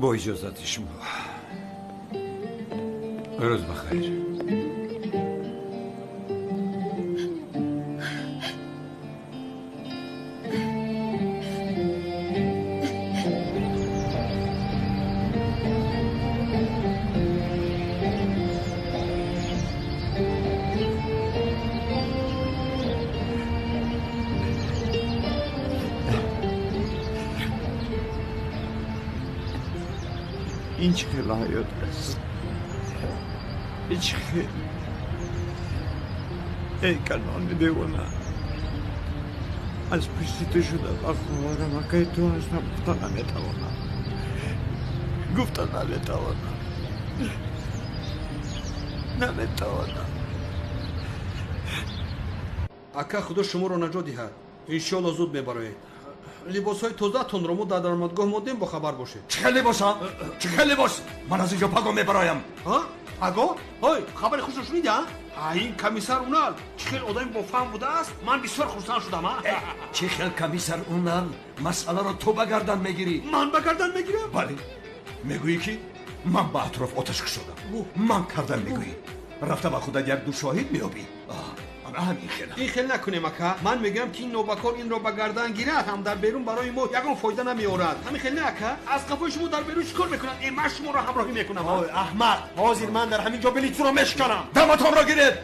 Бо иҷозати шумо. Рӯз бахайр. Ин чӣ хел ҳаёт аст? Чӣ хел? Эй Канони девона, аз пушти ту шуда ба хоҳарам акаи ту ҳастам, гуфта наметавонам. Гуфта наметавонам. Наметавонам. Ака, худо шуморо наҷот диҳад. Иншоалло зуд мебароед. Либосҳои тозаатонро мо дар даромадгоҳ мондем, бохабар бошед. Чӣ хел либос, а? Чӣ хел либос? Ман аз инҷо паго мебароям. Паго? Ҳой, хабари хушро шунидӣ, а? Ин комиссар Унал чӣ хел одами бофаҳм будааст? Ман бисёр хурсанд шудам, а? Чӣ хел комиссар Унал? Масъаларо ту ба гардан мегирӣ. Ман ба гардан мегирам? Бале. Мегӯӣ, ки Ман ба атроф оташ кушодам. Ман кардам мегӯӣ. Рафта ба худат як ду шоҳид меёбӣ. Ана ҳамин хел. Ин хел накунем ака. Ман мегӯям ки ин нобакор инро ба гардан гирад, ҳам дар берун барои мо ягон фоида намеорад. Ҳамин хел не ака? Аз қафои шумо дар берун чӣ кор мекунад? Ман шуморо ҳамроҳӣ мекунам. Ой аҳмақ, ҳозир ман дар ҳамин ҷо билитро мешканам. Даматонро гиред,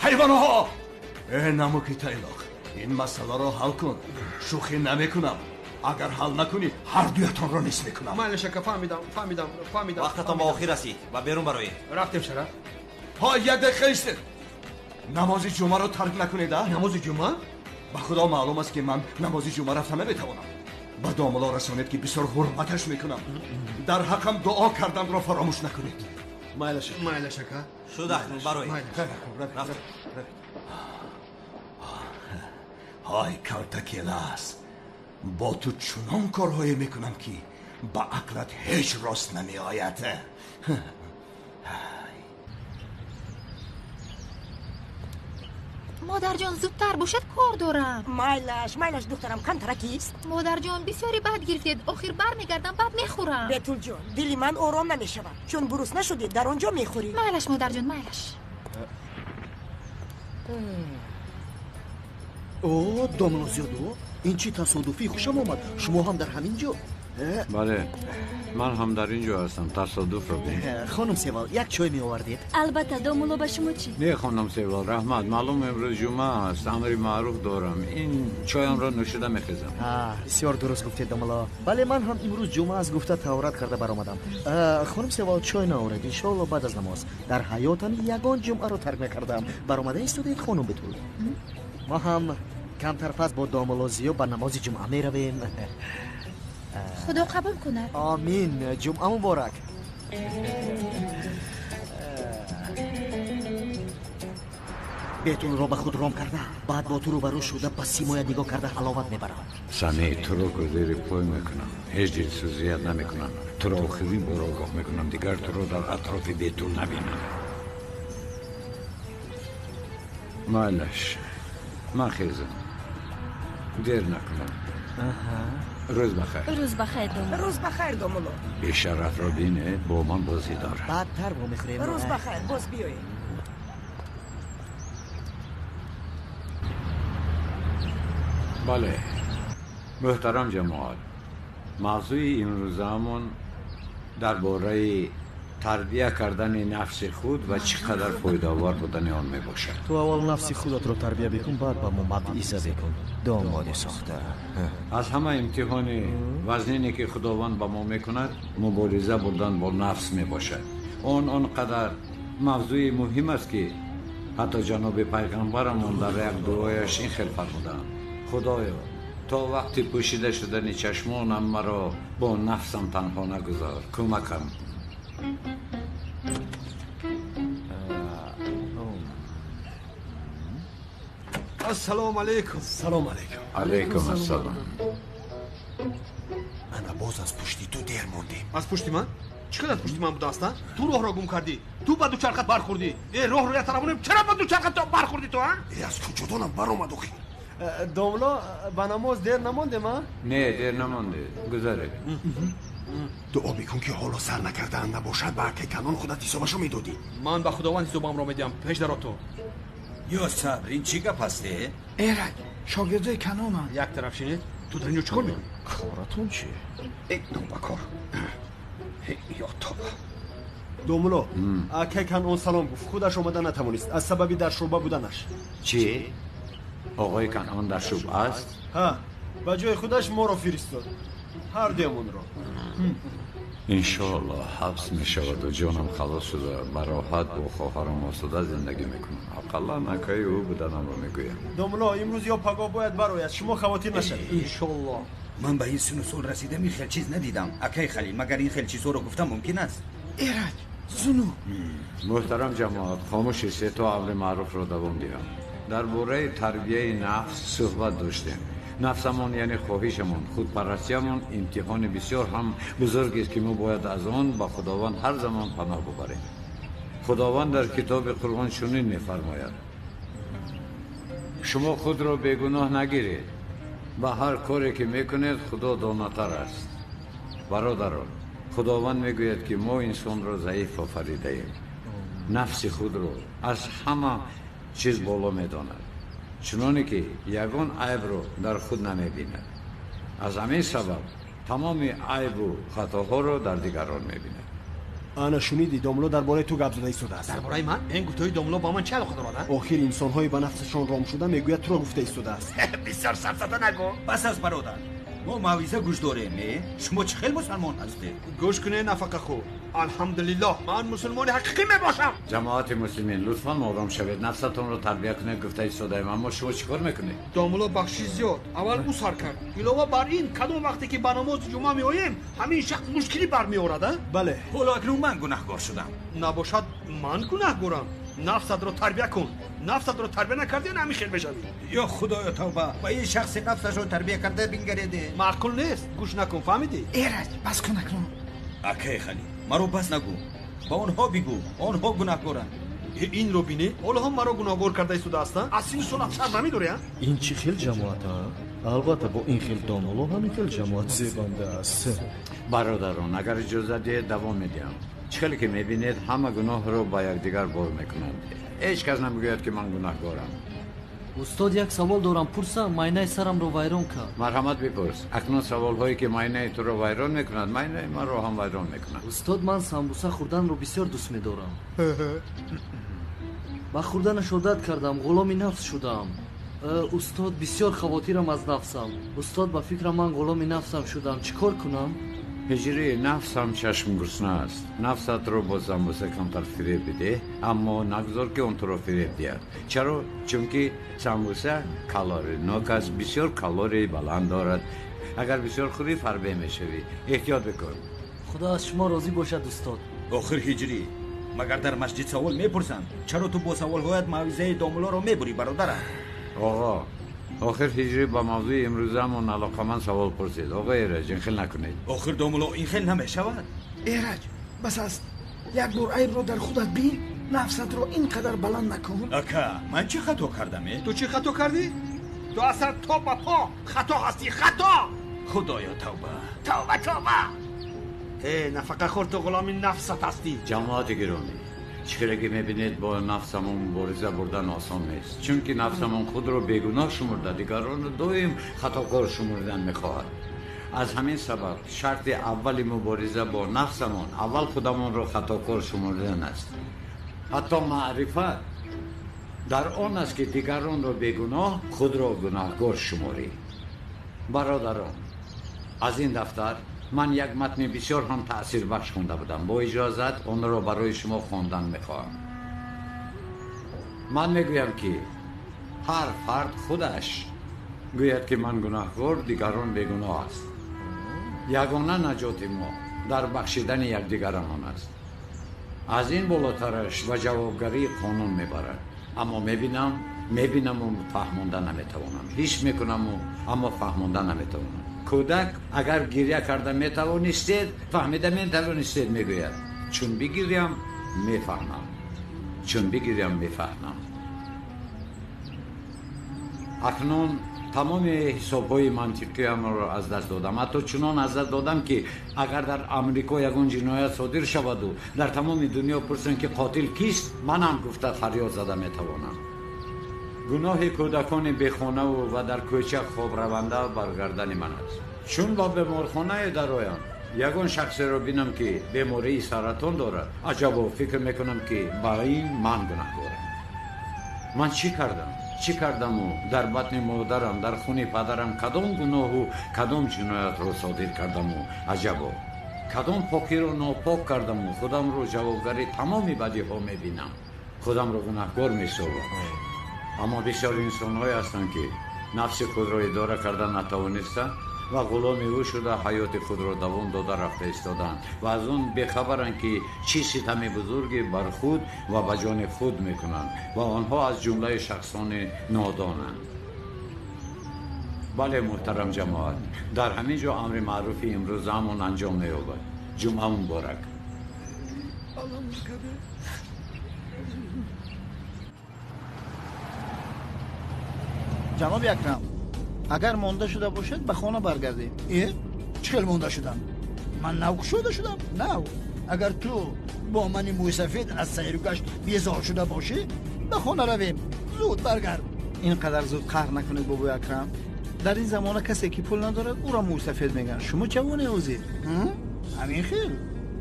ҳайвонҳо! Э намуки тайлоқ, ин масъаларо ҳал кун. Шӯхӣ намекунам. Агар ҳал накунӣ, ҳар дуятонро низ мекунам. Майлаш ака, фаҳмидам, фаҳмидам, фаҳмидам. Вақтатон ба охир расид ва берун бароед. Рафтем шараф. Ҳа, як дақиқа истед. Намози ҷумъаро тарк накунед, а? Намози ҷумъа? Ба худо маълум аст ки ман намози ҷумъа рафта наметавонам. Ба домулло расонед ки бисёр ҳурматаш мекунам. Дар ҳаққам дуо карданро фаромӯш накунед. Майлаш. Майлаш ака. Шуд акнун бароед. Рафтем. Ҳай калтакелас, бо ту чунон корҳое мекунам ки ба ақлат ҳеҷ рост намеояд. Модарҷон, зудтар бошад, кор дорам. Майлаш, майлаш духтарам, камтара кист? Модарҷон, бисёре бад гирифтед. Охир бармегардам, баъд мехӯрам. Бетулҷон, дили ман ором намешавад. Чун гурусна шудӣ, дар он ҷо мехӯрӣ. Майлаш, модарҷон, майлаш. О, домло зиёдо, ин чӣ тасодуфӣ, хушам омад. Шумо ҳам дар ҳамин ҷо? Бале, ман ҳам дар ин ҷо ҳастам. Тасодуфро бин. Хонум Севал, як чой меовардед? Албатта, домулло, ба шумо чӣ? Не, хонум Севал, раҳмат. Маълум имрӯз ҷумъа аст, амри маъруф дорам. Ин чоямро нӯшида мехезам. Бисёр дуруст гуфтед, домулло. Бале, ман ҳам имрӯз ҷумъа аст гуфта таҳорат карда баромадам. Хонум Севал, чой наоред, иншоалло баъд аз намоз. Дар ҳаётам ягон ҷумъаро тарк накардам. Баромада истодед, хонум Бетул. Мо ҳам камтар пас бо домулло Зиё ба намози ҷумъа меравем. Худо қабул кунад. Омин. Ҷумъа муборак. Бетулро ба худ ром карда, баъд бо ту рӯбарӯ шуда ба симоят нигоҳ карда ҳаловат мебарам. Сами, туро зери пой мекунам. Ҳеҷ дилсӯзият намекунам. Туро охирин бор огоҳ мекунам, дигар туро дар атрофи Бетул набинам. Майлаш, ман хезам. Дер накунам. Рӯз бахайр. Рӯз бахайр, домулло. Рӯз бахайр, домулло. Бешарафро бине, бо ман бозӣ дорад. Баъдтар вомехӯрем. Рӯз бахайр, боз биёед. Бале, муҳтарам ҷамоат, мавзӯи имрӯзаамон дар бораи тарбия кардани нафси худ ва чӣ қадар фоидаовар будани он мебошад. Ту аввал нафси худатро тарбия бикун, баъд ба мо мавъиза бикун. Домоди сохта. Аз ҳама имтиҳони вазнине ки Худованд ба мо мекунад, мубориза бурдан бо нафс мебошад. Он қадар мавзӯи муҳим аст ки ҳатто ҷаноби пайғамбарамон дар як дуояш ин хел фармуданд: Худоё, то вақти пӯшида шудани чашмонам маро бо нафсам танҳо нагузор, кӯмакам. Ассалому алайкум. Салом алайкум. Алайкум ассалом. Ана боз аз пушти ту дер мондем. Аз пушти ман? Чӣ қадар пушти ман будааст, а? Ту роҳро гум кардӣ. Ту ба дучархат бархӯрдӣ. Э, роҳро як тараф монем, чаро ба дучархат бархӯрдӣ ту, а? Э, аз куҷо донам баромад охир. Домло, ба намоз дер намондем, а? Не, дер намондед. Гузаред. Дуо бикун ки ҳоло сар накардаанд набошад, ба акай Канон худат ҳисобашро медодӣ. Ман ба Худованд ҳисобамро медиҳам. Пеш даро ту. Ё сабр, ин чӣ гап аст, э? Эрак, шогирдои Канонанд. Як тараф шинед. Ту дар инҷо чӣ кор мекунӣ? Коратон чӣ? Э, нобакор. Ё тоба. Домулло, акай Канон салом гуфт. Худаш омада натавонист аз сабаби дар шӯъба буданаш. Чӣ? Оғои Канон дар шӯъба аст? Ҳа, ба ҷои худаш моро фиристод. Ҳар дуямонро. Иншоаллоҳ ҳабс мешаваду ҷонам халос шуда ба роҳат бо хоҳарам осуда зиндагӣ мекунам. Ақаллан акаи ӯ буданамро мегӯям. Домулло, имрӯз ё пагоҳ бояд барояд. Шумо хавотир нашавед. Иншоаллоҳ. Ман ба ин сину сол расидам, ин хел чиз надидам. Акаи Халил, магар ин хел чизҳоро гуфта мумкин аст? Эраҷ, зуну. Муҳтарам ҷамоат, хомӯш истед то амри маъруфро давом диҳам. Дар бораи тарбияи нафс суҳбат доштем. Нафсамон, яъне хоҳишамон, худпарастиямон имтиҳони бисёр ҳам бузургест ки мо бояд аз он ба Худованд ҳар замон паноҳ бубарем. Худованд дар китоби Қуръон чунин мефармояд: шумо худро бегуноҳ нагиред, ба ҳар коре ки мекунед Худо донатар аст. Бародарон, Худованд мегӯяд, ки мо инсонро заиф офаридаем. Нафси худро аз ҳама чиз боло медонад, чуноне ки ягон айбро дар худ намебинад. Аз ҳамин сабаб тамоми айбу хатоҳоро дар дигарон мебинад. Ана шуниди, домло дар бораи ту гап зада истодааст. Дар бораи ман? Ин гуфтаҳои домло ба ман чӣ алоқа дорад? Охир инсонҳои ба нафсашон ром шуда мегӯяд туро гуфта истодааст. Бисёр сафсата нагӯ. Бас аст, бародар, мо мавъиза гӯш дорем. Шумо чӣ хел мусалмон ҳастед? Гӯш кунед, нафақахӯр. Алҳамдулиллоҳ, ман мусулмони ҳақиқӣ мебошам. Ҷамоати муслимин, лутфан ором шавед, нафсатонро тарбия кунед гуфта истодаем, аммо шумо чӣ кор мекунед? Домулло, бахшиш зиёд, аввал ӯ сар кард. Илова бар ин, кадом вақте ки ба намози ҷумъа меоем, ҳамин шахс мушкилӣ бармеорад, а? Бале. Ҳоло акнун ман гунаҳгор шудам. Набошад, ман гунаҳгорам. Нафсатро тарбия кун. Нафсатро тарбия накардӣ, ҳамин хел мешавӣ. Ё худоё, тавба! Ба ин шахси нафсашро тарбия карда бингареде. Маъқул нест, гӯш накун, фаҳмидӣ? Эраҷ, бас кун акнун. Акай Халил, маро бас нагӯ, ба онҳо бигӯ, онҳо гунаҳгоранд. Инро бинӣ, ҳоло ҳам маро гунаҳгор карда истодааст. Аз сину солат шарм намедорӣ, а? Ин чӣ хел ҷамоат, а? Албатта, бо ин хел домулло ҳамин хел ҷамоат зебанда аст. Бародарон, агар иҷоза диҳед, давом медиҳам. Чӣ хеле ки мебинед, ҳама гуноҳро ба якдигар бор мекунанд. Ҳеҷ кас намегӯяд, ки ман гунаҳгорам. Устод, як савол дорам, пурсам, майнаи сарамро вайрон кард. Марҳамат, бипурс. Акнун саволҳое ки майнаи туро вайрон мекунад, майнаи маро ҳам вайрон мекунад. Устод, ман самбуса хӯрданро бисёр дӯст медорам. Ба хӯрданаш одат кардам, ғуломи нафс шудам. Устод, бисёр хавотирам аз нафсам. Устод, ба фикрам ман ғуломи нафсам шудам. Чӣ кор кунам? Ҳиҷрӣ, нафс ҳам чашмгурусна аст. Нафсатро бо самбуса камтар фиреб бидеҳ, аммо нагузор ки он туро фиреб диҳад. Чаро? Чунки самбуса калоринок аст, бисёр калорияи баланд дорад. Агар бисёр хӯрӣ, фарбе мешавӣ. Эҳтиёт бикун. Худо аз шумо розӣ бошад, устод. Охир ҳиҷрӣ, магар дар масҷид савол мепурсанд? Чаро ту бо саволҳоят мавъизаи домуллоро мебурӣ, бародарам? Оғо, охир ҳиҷрӣ ба мавзӯи имрӯзаамон алоқаманд савол пурсид. Оғо Эраҷ, ин хел накунед. Охир домулло, ин хел намешавад. Эраҷ, бас аст. Як бор айбро дар худат бин, нафсатро ин қадар баланд накун. Ака, ман чӣ хато кардам? Ту чӣ хато кардӣ? Ту аз сар то ба по хато ҳастӣ, хато! Худоё, тавба! Тавба, тавба! Э, нафақахӯр, ту ғуломи нафсат ҳастӣ. Ҷамоати гиромӣ, чӣ хеле ки мебинед, бо нафсамон мубориза бурдан осон нест, чунки нафсамон худро бегуноҳ шумурда, дигаронро доим хатокор шумурдан мехоҳад. Аз ҳамин сабаб шарти аввали мубориза бо нафсамон аввал худамонро хатокор шумурдан аст. Ҳатто маърифат дар он аст, ки дигаронро бегуноҳ, худро гунаҳгор шуморӣ. Бародарон, аз ин дафтар ман як матни бисёр ҳам таъсирбахш хонда будам. Бо иҷозат онро барои шумо хондан мехоҳам. Ман мегӯям, ки ҳар фард худаш гӯяд, ки ман гунаҳгор, дигарон бегуноҳ аст. Ягона наҷоти мо дар бахшидани якдигарамон аст. Аз ин болотараш ба ҷавобгарии қонун мебарад. Аммо мебинаму фаҳмонда наметавонам. Ҳис мекунаму, аммо фаҳмонда наметавонам. Кӯдак агар гиря карда метавонистед, фаҳмида метавонистед, мегӯяд. Чун бигирям, мефаҳмам. Чун бигирям, мефаҳмам. Акнун тамоми ҳисобҳои мантиқиамро аз даст додам. Ҳатто чунон аз даст додам, ки агар дар Амрико ягон ҷиноят содир шаваду дар тамоми дунё пурсанд, ки қотил кист, манам гуфта фарёд зада метавонам. Гуноҳи кӯдакони бехонаву ва дар кӯча хобраванда бар гардани ман аст. Чун ба беморхонае дароям, ягон шахсеро бинам, ки бемории саратон дорад, аҷабо, фикр мекунам, ки ба ин ман гунаҳгорам. Ман чӣ кардам? Чӣ кардаму дар батни модарам, дар хуни падарам кадом гуноҳу кадом ҷиноятро содир кардаму, аҷабо, кадом покиро нопок кардаму худамро ҷавобгари тамоми бадиҳо мебинам, худамро гунаҳгор месобам. Аммо бисёр инсонҳое ҳастанд, ки нафси худро идора карда натавониста ва ғуломи ӯ шуда ҳаёти худро давом дода рафта истодаанд ва аз он бехабаранд, ки чӣ ситами бузурге бар худ ва ба ҷони худ мекунанд ва онҳо аз ҷумлаи шахсони нодонанд. Бале, муҳтарам ҷамоат, дар ҳамин ҷо амри маъруфи имрӯзаамон анҷом меёбад. Ҷумъа муборак. Ҷаноби Акрам, агар монда шуда бошед, ба хона баргардем. Э, чӣ хел монда шудам? Ман нав кушода шудам, нав. Агар ту бо мани мӯйсафед аз сайру гашт безор шуда бошӣ, ба хона равем. Зуд баргард. Ин қадар зуд қаҳр накунед, бобои Акрам. Дар ин замона касе ки пул надорад, ӯро мӯйсафед мегӯянд. Шумо ҷавоне ҳозир. Ҳамин хел?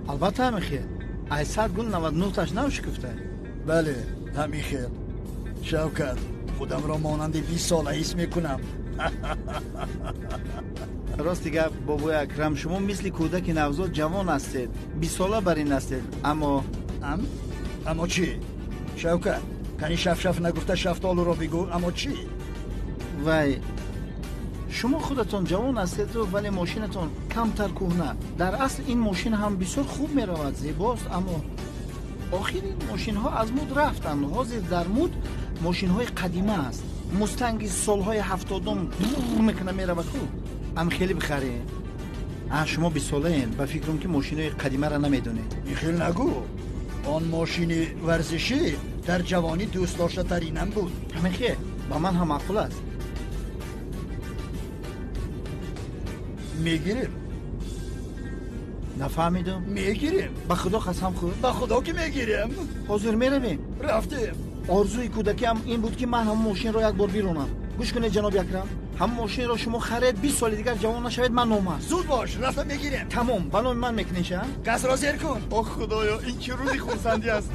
Албатта ҳамин хел. Ай 100 гул 99-таш нав шукуфта. Бале, ҳамин хел. Шавкат, худамро монанди 20 сола ҳис мекунам. Рости гап, бобои Акрам, шумо мисли кӯдаки навзод ҷавон ҳастед, 20 сола бар ин ҳастед, аммо аммо чӣ? Шавкат, кани шафшаф нагуфта шафтолуро бигӯ, аммо чӣ? Вай, шумо худатон ҷавон ҳастеду, вале мошинатон камтар кӯҳна. Дар асл ин мошин ҳам бисёр хуб меравад, зебост, аммо охир ин мошинҳо аз муд рафтанд. Ҳозир дар муд мошинҳои қадима аст. Мустанги солҳои 70-ум мекуна меравад хуб. Ам хеле бихаред. Шумо 20 солаен, ба фикрам ки мошинои қадимаро намедонед. Ин хел нагӯ. Он мошини варзишӣ дар ҷавонӣ дӯстдоштатаринам буд. Ҳамин хел, ба ман ҳам маъқул аст. Мегирем. Нафаҳмидам. Мегирем. Ба худо қасам хӯр. Ба худо ки мегирем. Ҳозир меравем. Рафтем. Орзуи кӯдакиам ин буд ки ман ҳамон мошинро як бор биронам. Гӯш кунед, ҷаноби Акрам, ҳамон мошинро шумо харед, 20 соли дигар ҷавон нашавед, ман номард. Зуд бош, рафта мегирем. Тамом, ба номи ман мекунед ша? Газро зер кун. О худоё, ин чӣ рӯзи хурсандӣ аст.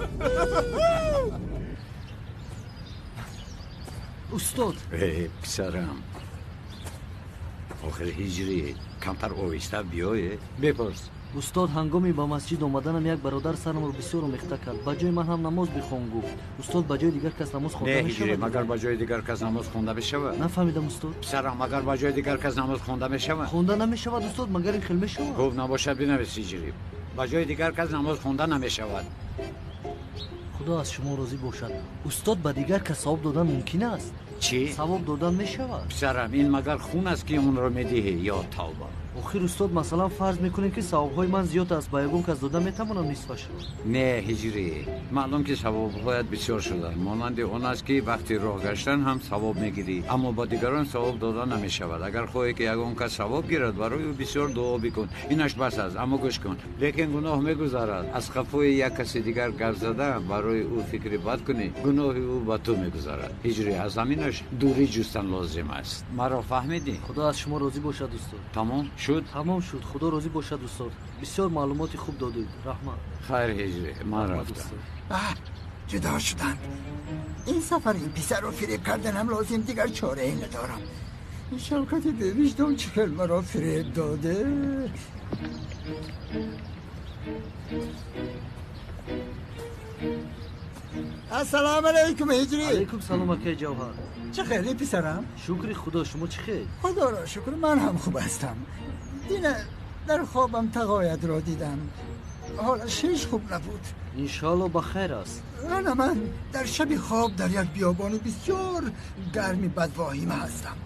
Устод. Э, писарам, охир ҳиҷрӣ камтар оҳиста биёе. Бипурс. Устод, ҳангоми ба масҷид омаданам як бародар сарамро бисёр омехта кард. Ба ҷои ман ҳам намоз бихон гуфт. Устод, ба ҷои дигар кас намоз хонда мешавад? Не, ҳиҷрӣ, магар ба ҷои дигар кас намоз хонда мешавад? Нафаҳмидам, устод. Писарам, магар ба ҷои дигар кас намоз хонда мешавад? Хонда намешавад, устод, магар ин хел мешавад? Хуб набошад, бинавис ҳиҷрӣ. Ба ҷои дигар кас намоз хонда намешавад. Худо аз шумо розӣ бошад. Устод, ба дигар кас савоб додан мумкин аст? Чӣ? Савоб додан мешавад? Писарам, ин магар хун аст ки онро медиҳӣ ё тавба? Охир устод, масалан фарз мекунем ки савобҳои ман зиёд аст, ба ягон кас дода метавонам нисфашро? Не, ҳиҷрӣ, маълум ки савобҳоят бисёр шуданд. Монанди он аст ки вақти роҳ гаштан ҳам савоб мегирӣ, аммо ба дигарон савоб дода намешавад. Агар хоҳӣ ки ягон кас савоб гирад, барои ӯ бисёр дуо бикун. Инаш бас аст, аммо гӯш кун. Лекин гуноҳ мегузарад. Аз қафои як каси дигар гап зада, барои ӯ фикри бад кунӣ, гуноҳи ӯ ба ту мегузарад. Ҳиҷрӣ, аз ҳаминаш дурӣ ҷустан лозим аст. Маро фаҳмидӣ? Худо аз шумо розӣ бошад, устод. Тамом шуд? Тамом шуд. Худо розӣ бошад, устод. Бисёр маълумоти хуб додед. Раҳмат. Хайр, ҳиҷрӣ, ман рафтам. Ҷудо шуданд. Ин сафар ин писарро фиреб карданам лозим, дигар чорае надорам. Шавкати бевиҷдон чӣ хел маро фиреб доде. Ассалому алайкум, ҳиҷрӣ. Алайкум салом, акаи Ҷавҳар. Чӣ хеле, писарам? Шукри худо, шумо чӣ хел? Худоро шукр, ман ҳам хуб ҳастам. Дина дар хобам тағоятро дидам. ҳолаш ҳеҷ хуб набуд. Иншоалло ба хайр аст. Ана ман дар шаби хоб дар як биёбони бисёр гарми бадвоҳима ҳастам.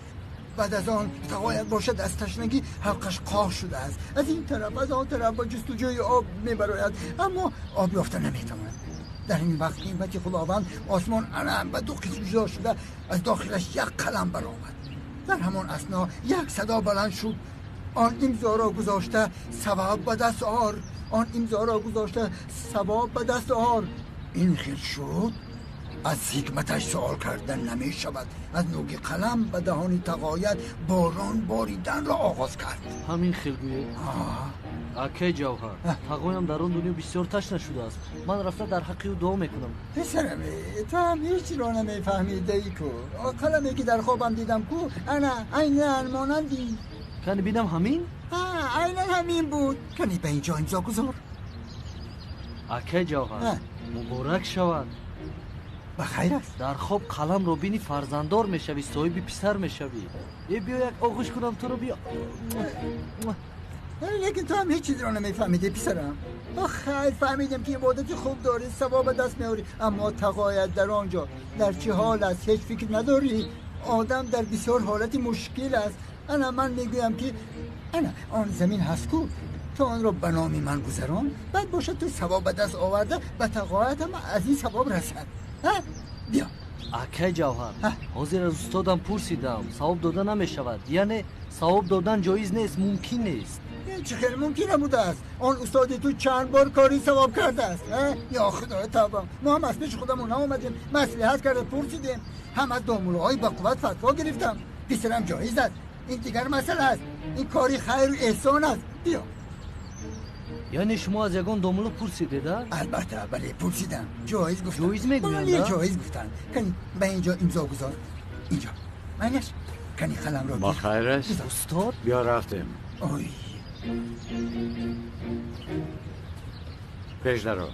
Баъд аз он тағоят бошад аз ташнагӣ ҳалқаш қоҳ шудааст. Аз ин тараф, аз он тараф ба ҷустуҷӯи об мебарояд, аммо об ёфта наметавонад. Дар ин вақт неъмати Худованд осмон анам ба ду қисм ҷудо шуда, аз дохилаш як қалам баромад. Дар ҳамон асно як садо баланд шуд. Он имзоро гузошта савоб ба даст ор. Он имзоро гузошта савоб ба даст ор. Ин хел шуд, аз ҳикматаш суол кардан намешавад. Аз нӯги қалам ба даҳони тағоят борон бориданро оғоз кард. Ҳамин хел гӯед? Акаи Ҷавҳар, тағоям дар он дунё бисёр ташна шудааст. Ман рафта дар ҳаққи ӯ дуо мекунам. Писарам, ту ҳам ҳеҷ-ро намефаҳмидаӣ ку. Қаламе ки дар хобам дидам ку, ана айнан монанди. Кани бинам ҳамин? Айнан ҳамин буд. Кани ба инҷо имзо гузор. Акаи Ҷавҳар, муборак шавад. Ба хайр аст. Дар хоб қаламро бини фарзанддор мешавӣ, соҳиби писар мешавӣ. Э, биё як оғӯш кунам туро, биё. Лекин ту ҳам ҳеҷ чизро намефаҳмидӣ, писарам. Хайр, фаҳмидем ки ибодати хуб дорӣ, савоб ба даст меорӣ, аммо тағоят дар он ҷо дар чӣ ҳол аст ҳеҷ фикр надорӣ. Одам дар бисёр ҳолати мушкил аст. Ана ман мегӯям ки ана он замин ҳаст ку, ту онро ба номи ман гузарон, баъд бошад ту савоб ба даст оварда ба тағоятам аз ин савоб расад. Биё. Акаи Ҷавҳар, ҳозир аз устодам пурсидам, савоб дода намешавад. Яъне савоб додан ҷоиз нест, мумкин нест. Ин чӣ хел мумкин набудааст? Он устоди ту чанд бор кори савоб кардааст. Ё худоё тавба, мо ҳам аз пеши худамон наомадем, маслиҳат карда пурсидем, ҳам аз домулоҳои ба қувват фатво гирифтам. Писарам ҷоиз аст. Ин дигар масъала аст. Ин кори хайру эҳсон аст. Биё. Яъне шумо аз ягон домуло пурсидед, а? Албатта, бале, пурсидам. Ҷоиз гуфтанд. Ҷоиз мегӯянд? Бале, ҷоиз гуфтанд. Кани ба инҷо имзо гузор. Инҷо. Майнаш. Кани қаламро ба хайр аст? Устод? Биё рафтем. Ой. Пеш даро.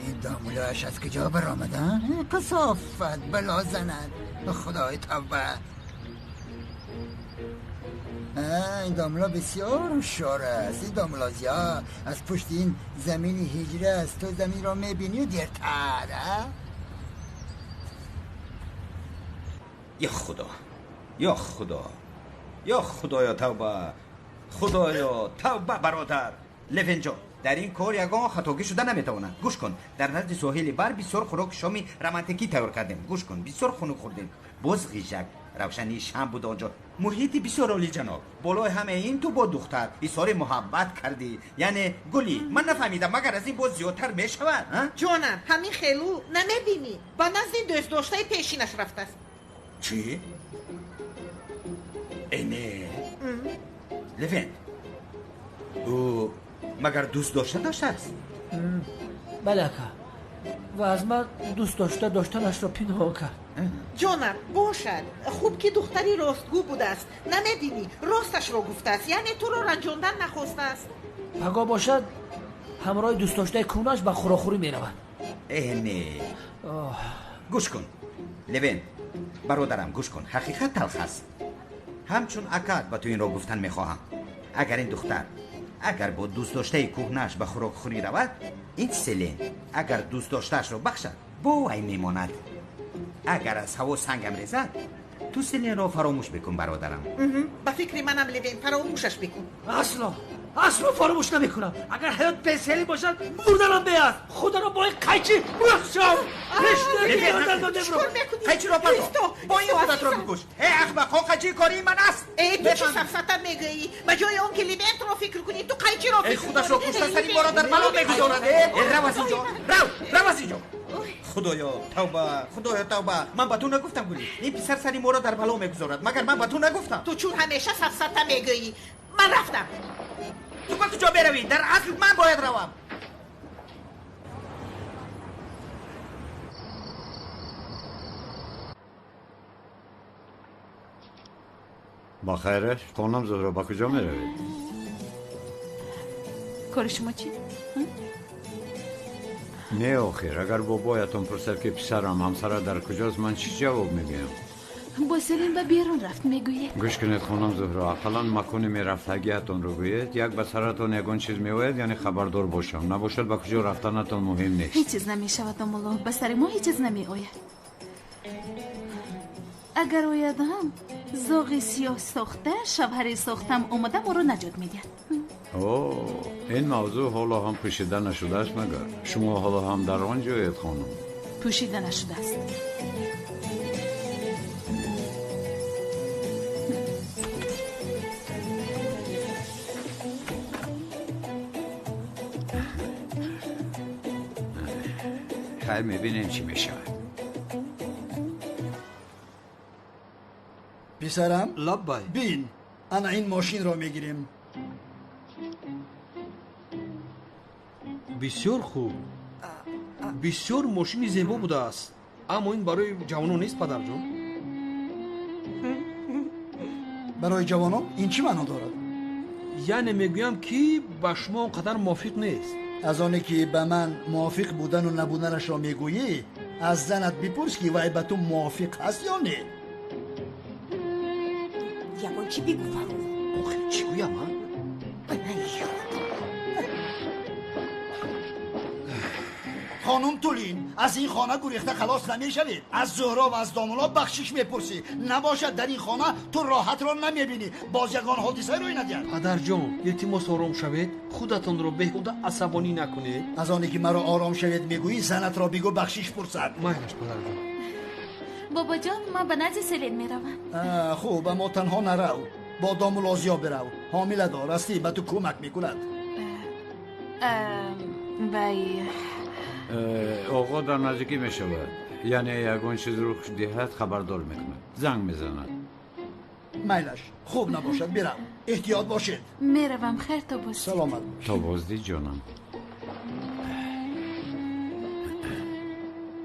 Ин домулояш аз куҷо баромада? Касофат бало занад. Худои тавба. Ин домла бисёр ҳушёр аст. Ин домла зиёд аз пушти ин замини ҳиҷра аст. Ту заминро мебинӣ дертар. Я худо, я худо, я худоё тавба, худоё тавба. Бародар Левенҷон, дар ин кор ягон хатогӣ шуда наметавонад. Гӯш кун, дар назди соҳили бар бисёр хӯроки шоми романтикӣ тайёр кардем. Гӯш кун, бисёр хунук хӯрдем. Боз ғижак, равшании шам буд онҷо. Муҳити бисёр олиҷаноб. Болои ҳамаи ин ту бо духтар изҳори муҳаббат кардӣ. Яъне гулӣ, ман нафаҳмидам, магар аз ин боз зиёдтар мешавад? Ҷонам, ҳамин хелу намебинӣ, ба назди дӯстдоштаи пешинаш рафтааст. Чӣ? Э не, Левент, ӯ магар дӯст дошта доштааст? Бале, ака, ва аз ман дӯст дошта доштанашро пинҳон кард. Ҷонам, бошад, хуб ки духтари ростгӯ будааст. Намебинӣ, росташро гуфтааст, яъне туро ранҷондан нахостааст. Пагоҳ бошад, ҳамроҳи дӯстдоштаи кӯнаш ба хӯрокхӯрӣ меравад. Э не, гӯш кун Левент, бародарам, гӯш кун, ҳақиқат талх аст. Ҳамчун акат ба ту инро гуфтан мехоҳам. Агар ин духтар агар бо дӯстдоштаи кӯҳнааш ба хӯрокхӯрӣ равад, ин Селен агар дӯстдоштаашро бахшад, бо вай мемонад. Агар аз ҳаво сангам резад, ту Селенро фаромӯш бикун, бародарам. Ба фикри манам, Левен, фаромӯшаш бикун. Асло, асло фаромӯш намекунам. Агар ҳаёт беселин бошад, мурданам беаст. Худоро бо ин қайчи мекушам. Қайчиро партоф, бо ин худатро бикуш. Э ахмақҳо, қайчии кории ман аст. Э ту чӣ сафсата мегӯӣ? Ба ҷои он ки Левентро фикр кунӣ, ту қайчиро фикр кунӣ. Худашро кушта сари моро дар бало мегузорад. Э рав аз инҷо, рав, рав аз инҷо. Худоё тавба, худоё тавба. Ман ба ту нагуфтам, Гулӣ, ин писар сари моро дар бало мегузорад. Магар ман ба ту нагуфтам? Ту чун ҳамеша сафсата мегӯӣ. Ман рафтам. Ту ба куҷо меравӣ? Дар асл ман бояд равам. Ба хайраш, хонум Зуҳро, ба куҷо меравед? Кори шумо чӣ? Не, охир, агар бобоятон пурсад, ки писарам, ҳамсара дар куҷост, ман чӣ ҷавоб мегӯям? Бо Селин ба берун рафт, мегӯед. Гӯш кунед, хонум Зуҳро, ақаллан макони мерафтагиятонро гӯед. Як ба саратон ягон чиз меояд, яъне хабардор бошам. Набошад, ба куҷо рафтанатон муҳим нест. Ҳеҷ чиз намешавад, домулло, ба сари мо ҳеҷ чиз намеояд. Агар ояд ҳам, зоғи сиёҳ сохта, шавҳари сохтам омода моро наҷот медиҳад. О, ин мавзӯъ ҳоло ҳам пӯшида нашудааст, магар? Шумо ҳоло ҳам дар он ҷоед, хонум? Пӯшида нашудааст. Хайр, мебинем чӣ мешавад. Писарам, лаббай, бин, ана ин мошинро мегирем. Бисёр хуб, бисёр мошини зебо будааст, аммо ин барои ҷавонон нест, падарҷон. Барои ҷавонон ин чӣ маъно дорад? Яъне мегӯям, ки ба шумо он қадар мувофиқ нест. Аз оне ки ба ман мувофиқ будану набуданашро мегӯӣ, аз занат бипурс, ки вай ба ту мувофиқ ҳаст ё не. Ягон чӣ бигӯ, Фаррух. Охир чӣ гӯям, а? Хонум Тулин, аз ин хона гурехта халос намешавед. Аз Зуҳро ва аз домуло бахшиш мепурсӣ. Набошад, дар ин хона ту роҳатро намебинӣ. Боз ягон ҳодиса рӯй надиҳад. Падарҷон, илтимос, ором шавед, худатонро беҳуда асабонӣ накунед. Аз оне ки маро ором шавед мегӯӣ, занатро бигӯ бахшиш пурсад. Майлаш, падарҷон. Бобоҷон, ман ба назди Селин меравам. Хуб, аммо танҳо нарав. Бо домулозиё бирав. Ҳомиладор ҳастӣ, ба ту кӯмак мекунад. Вай, оғо дар наздикӣ мешавад. Яъне ягон чиз рух диҳад, хабардор мекунад, занг мезанад. Майлаш, хуб набошад, бирав. Эҳтиёт бошед. Меравам, хайр, то боздид. Саломат бош. То боздид, ҷонам.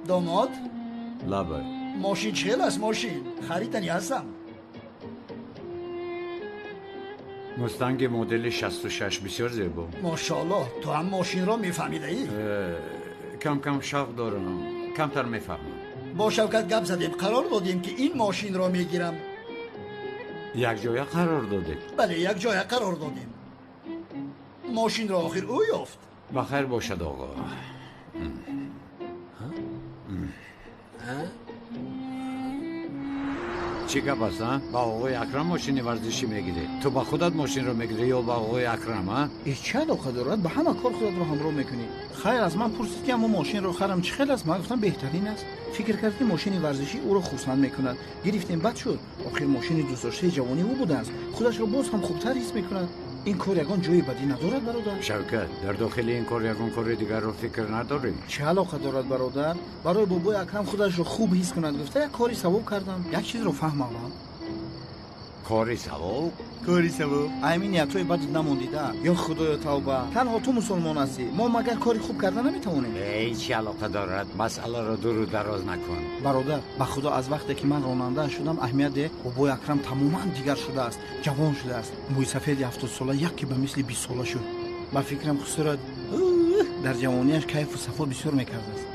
Домод? Лабай. Мошин чӣ хел аст? Мошин харидани ҳастам. Мустанги модели 66, бисёр зебо. Мошоаллоҳ, ту ҳам мошинро мефаҳмидаӣ? Кам-кам шавқ дорам, камтар мефаҳмам. Бо Шавкат гап задем, қарор додем, ки ин мошинро мегирам. Якҷоя қарор додед? Бале, якҷоя қарор додем. Мошинро охир ӯ ёфт. Ба хайр бошад, оғо. Чӣ гап аст, а? Ба оғои Акрам мошини варзишӣ мегирӣ? Ту ба худат мошинро мегирӣ ё ба оғои Акрам, а? Чӣ алоқа дорад? Ба ҳама кор худатро ҳамроҳ мекунӣ. Хайр, аз ман пурсид, ки аммо мошинро харам чӣ хел аст? Ман гуфтам, беҳтарин аст. Фикр кард, ки мошини варзишӣ ӯро хурсанд мекунад. Гирифтем, бад шуд. Охир мошини дӯстдоштаи ҷавонии ӯ будааст. Худашро боз ҳам хубтар ҳис мекунад. Ин кор ягон ҷои бадӣ надорад, бародар? Шавкат, дар дохили ин кор ягон кори дигарро фикр надорӣ? Чӣ алоқа дорад, бародар? Барои бобои Акрам худашро хуб ҳис кунад гуфта, як кори савоб кардам. Як чизро фаҳмам. Кори савоб? Кори савоб. Аймин ниятҳои бад намондида. Ё худоё, тавба. Танҳо ту мусулмон ҳастӣ. Мо магар кори хуб карда наметавонем? Эй, чӣ алоқа дорад? Масъаларо дуру дароз накун. Бародар, ба худо, аз вақте ки ман ронанда шудам, аҳамият деҳ, бобои Акрам тамоман дигар шудааст, ҷавон шудааст. Мӯи сафеди 70сола яке ба мисли 20сола шуд. Ба фикрам, хусурат дар ҷавонияш кайфу сафо бисёр мекардааст.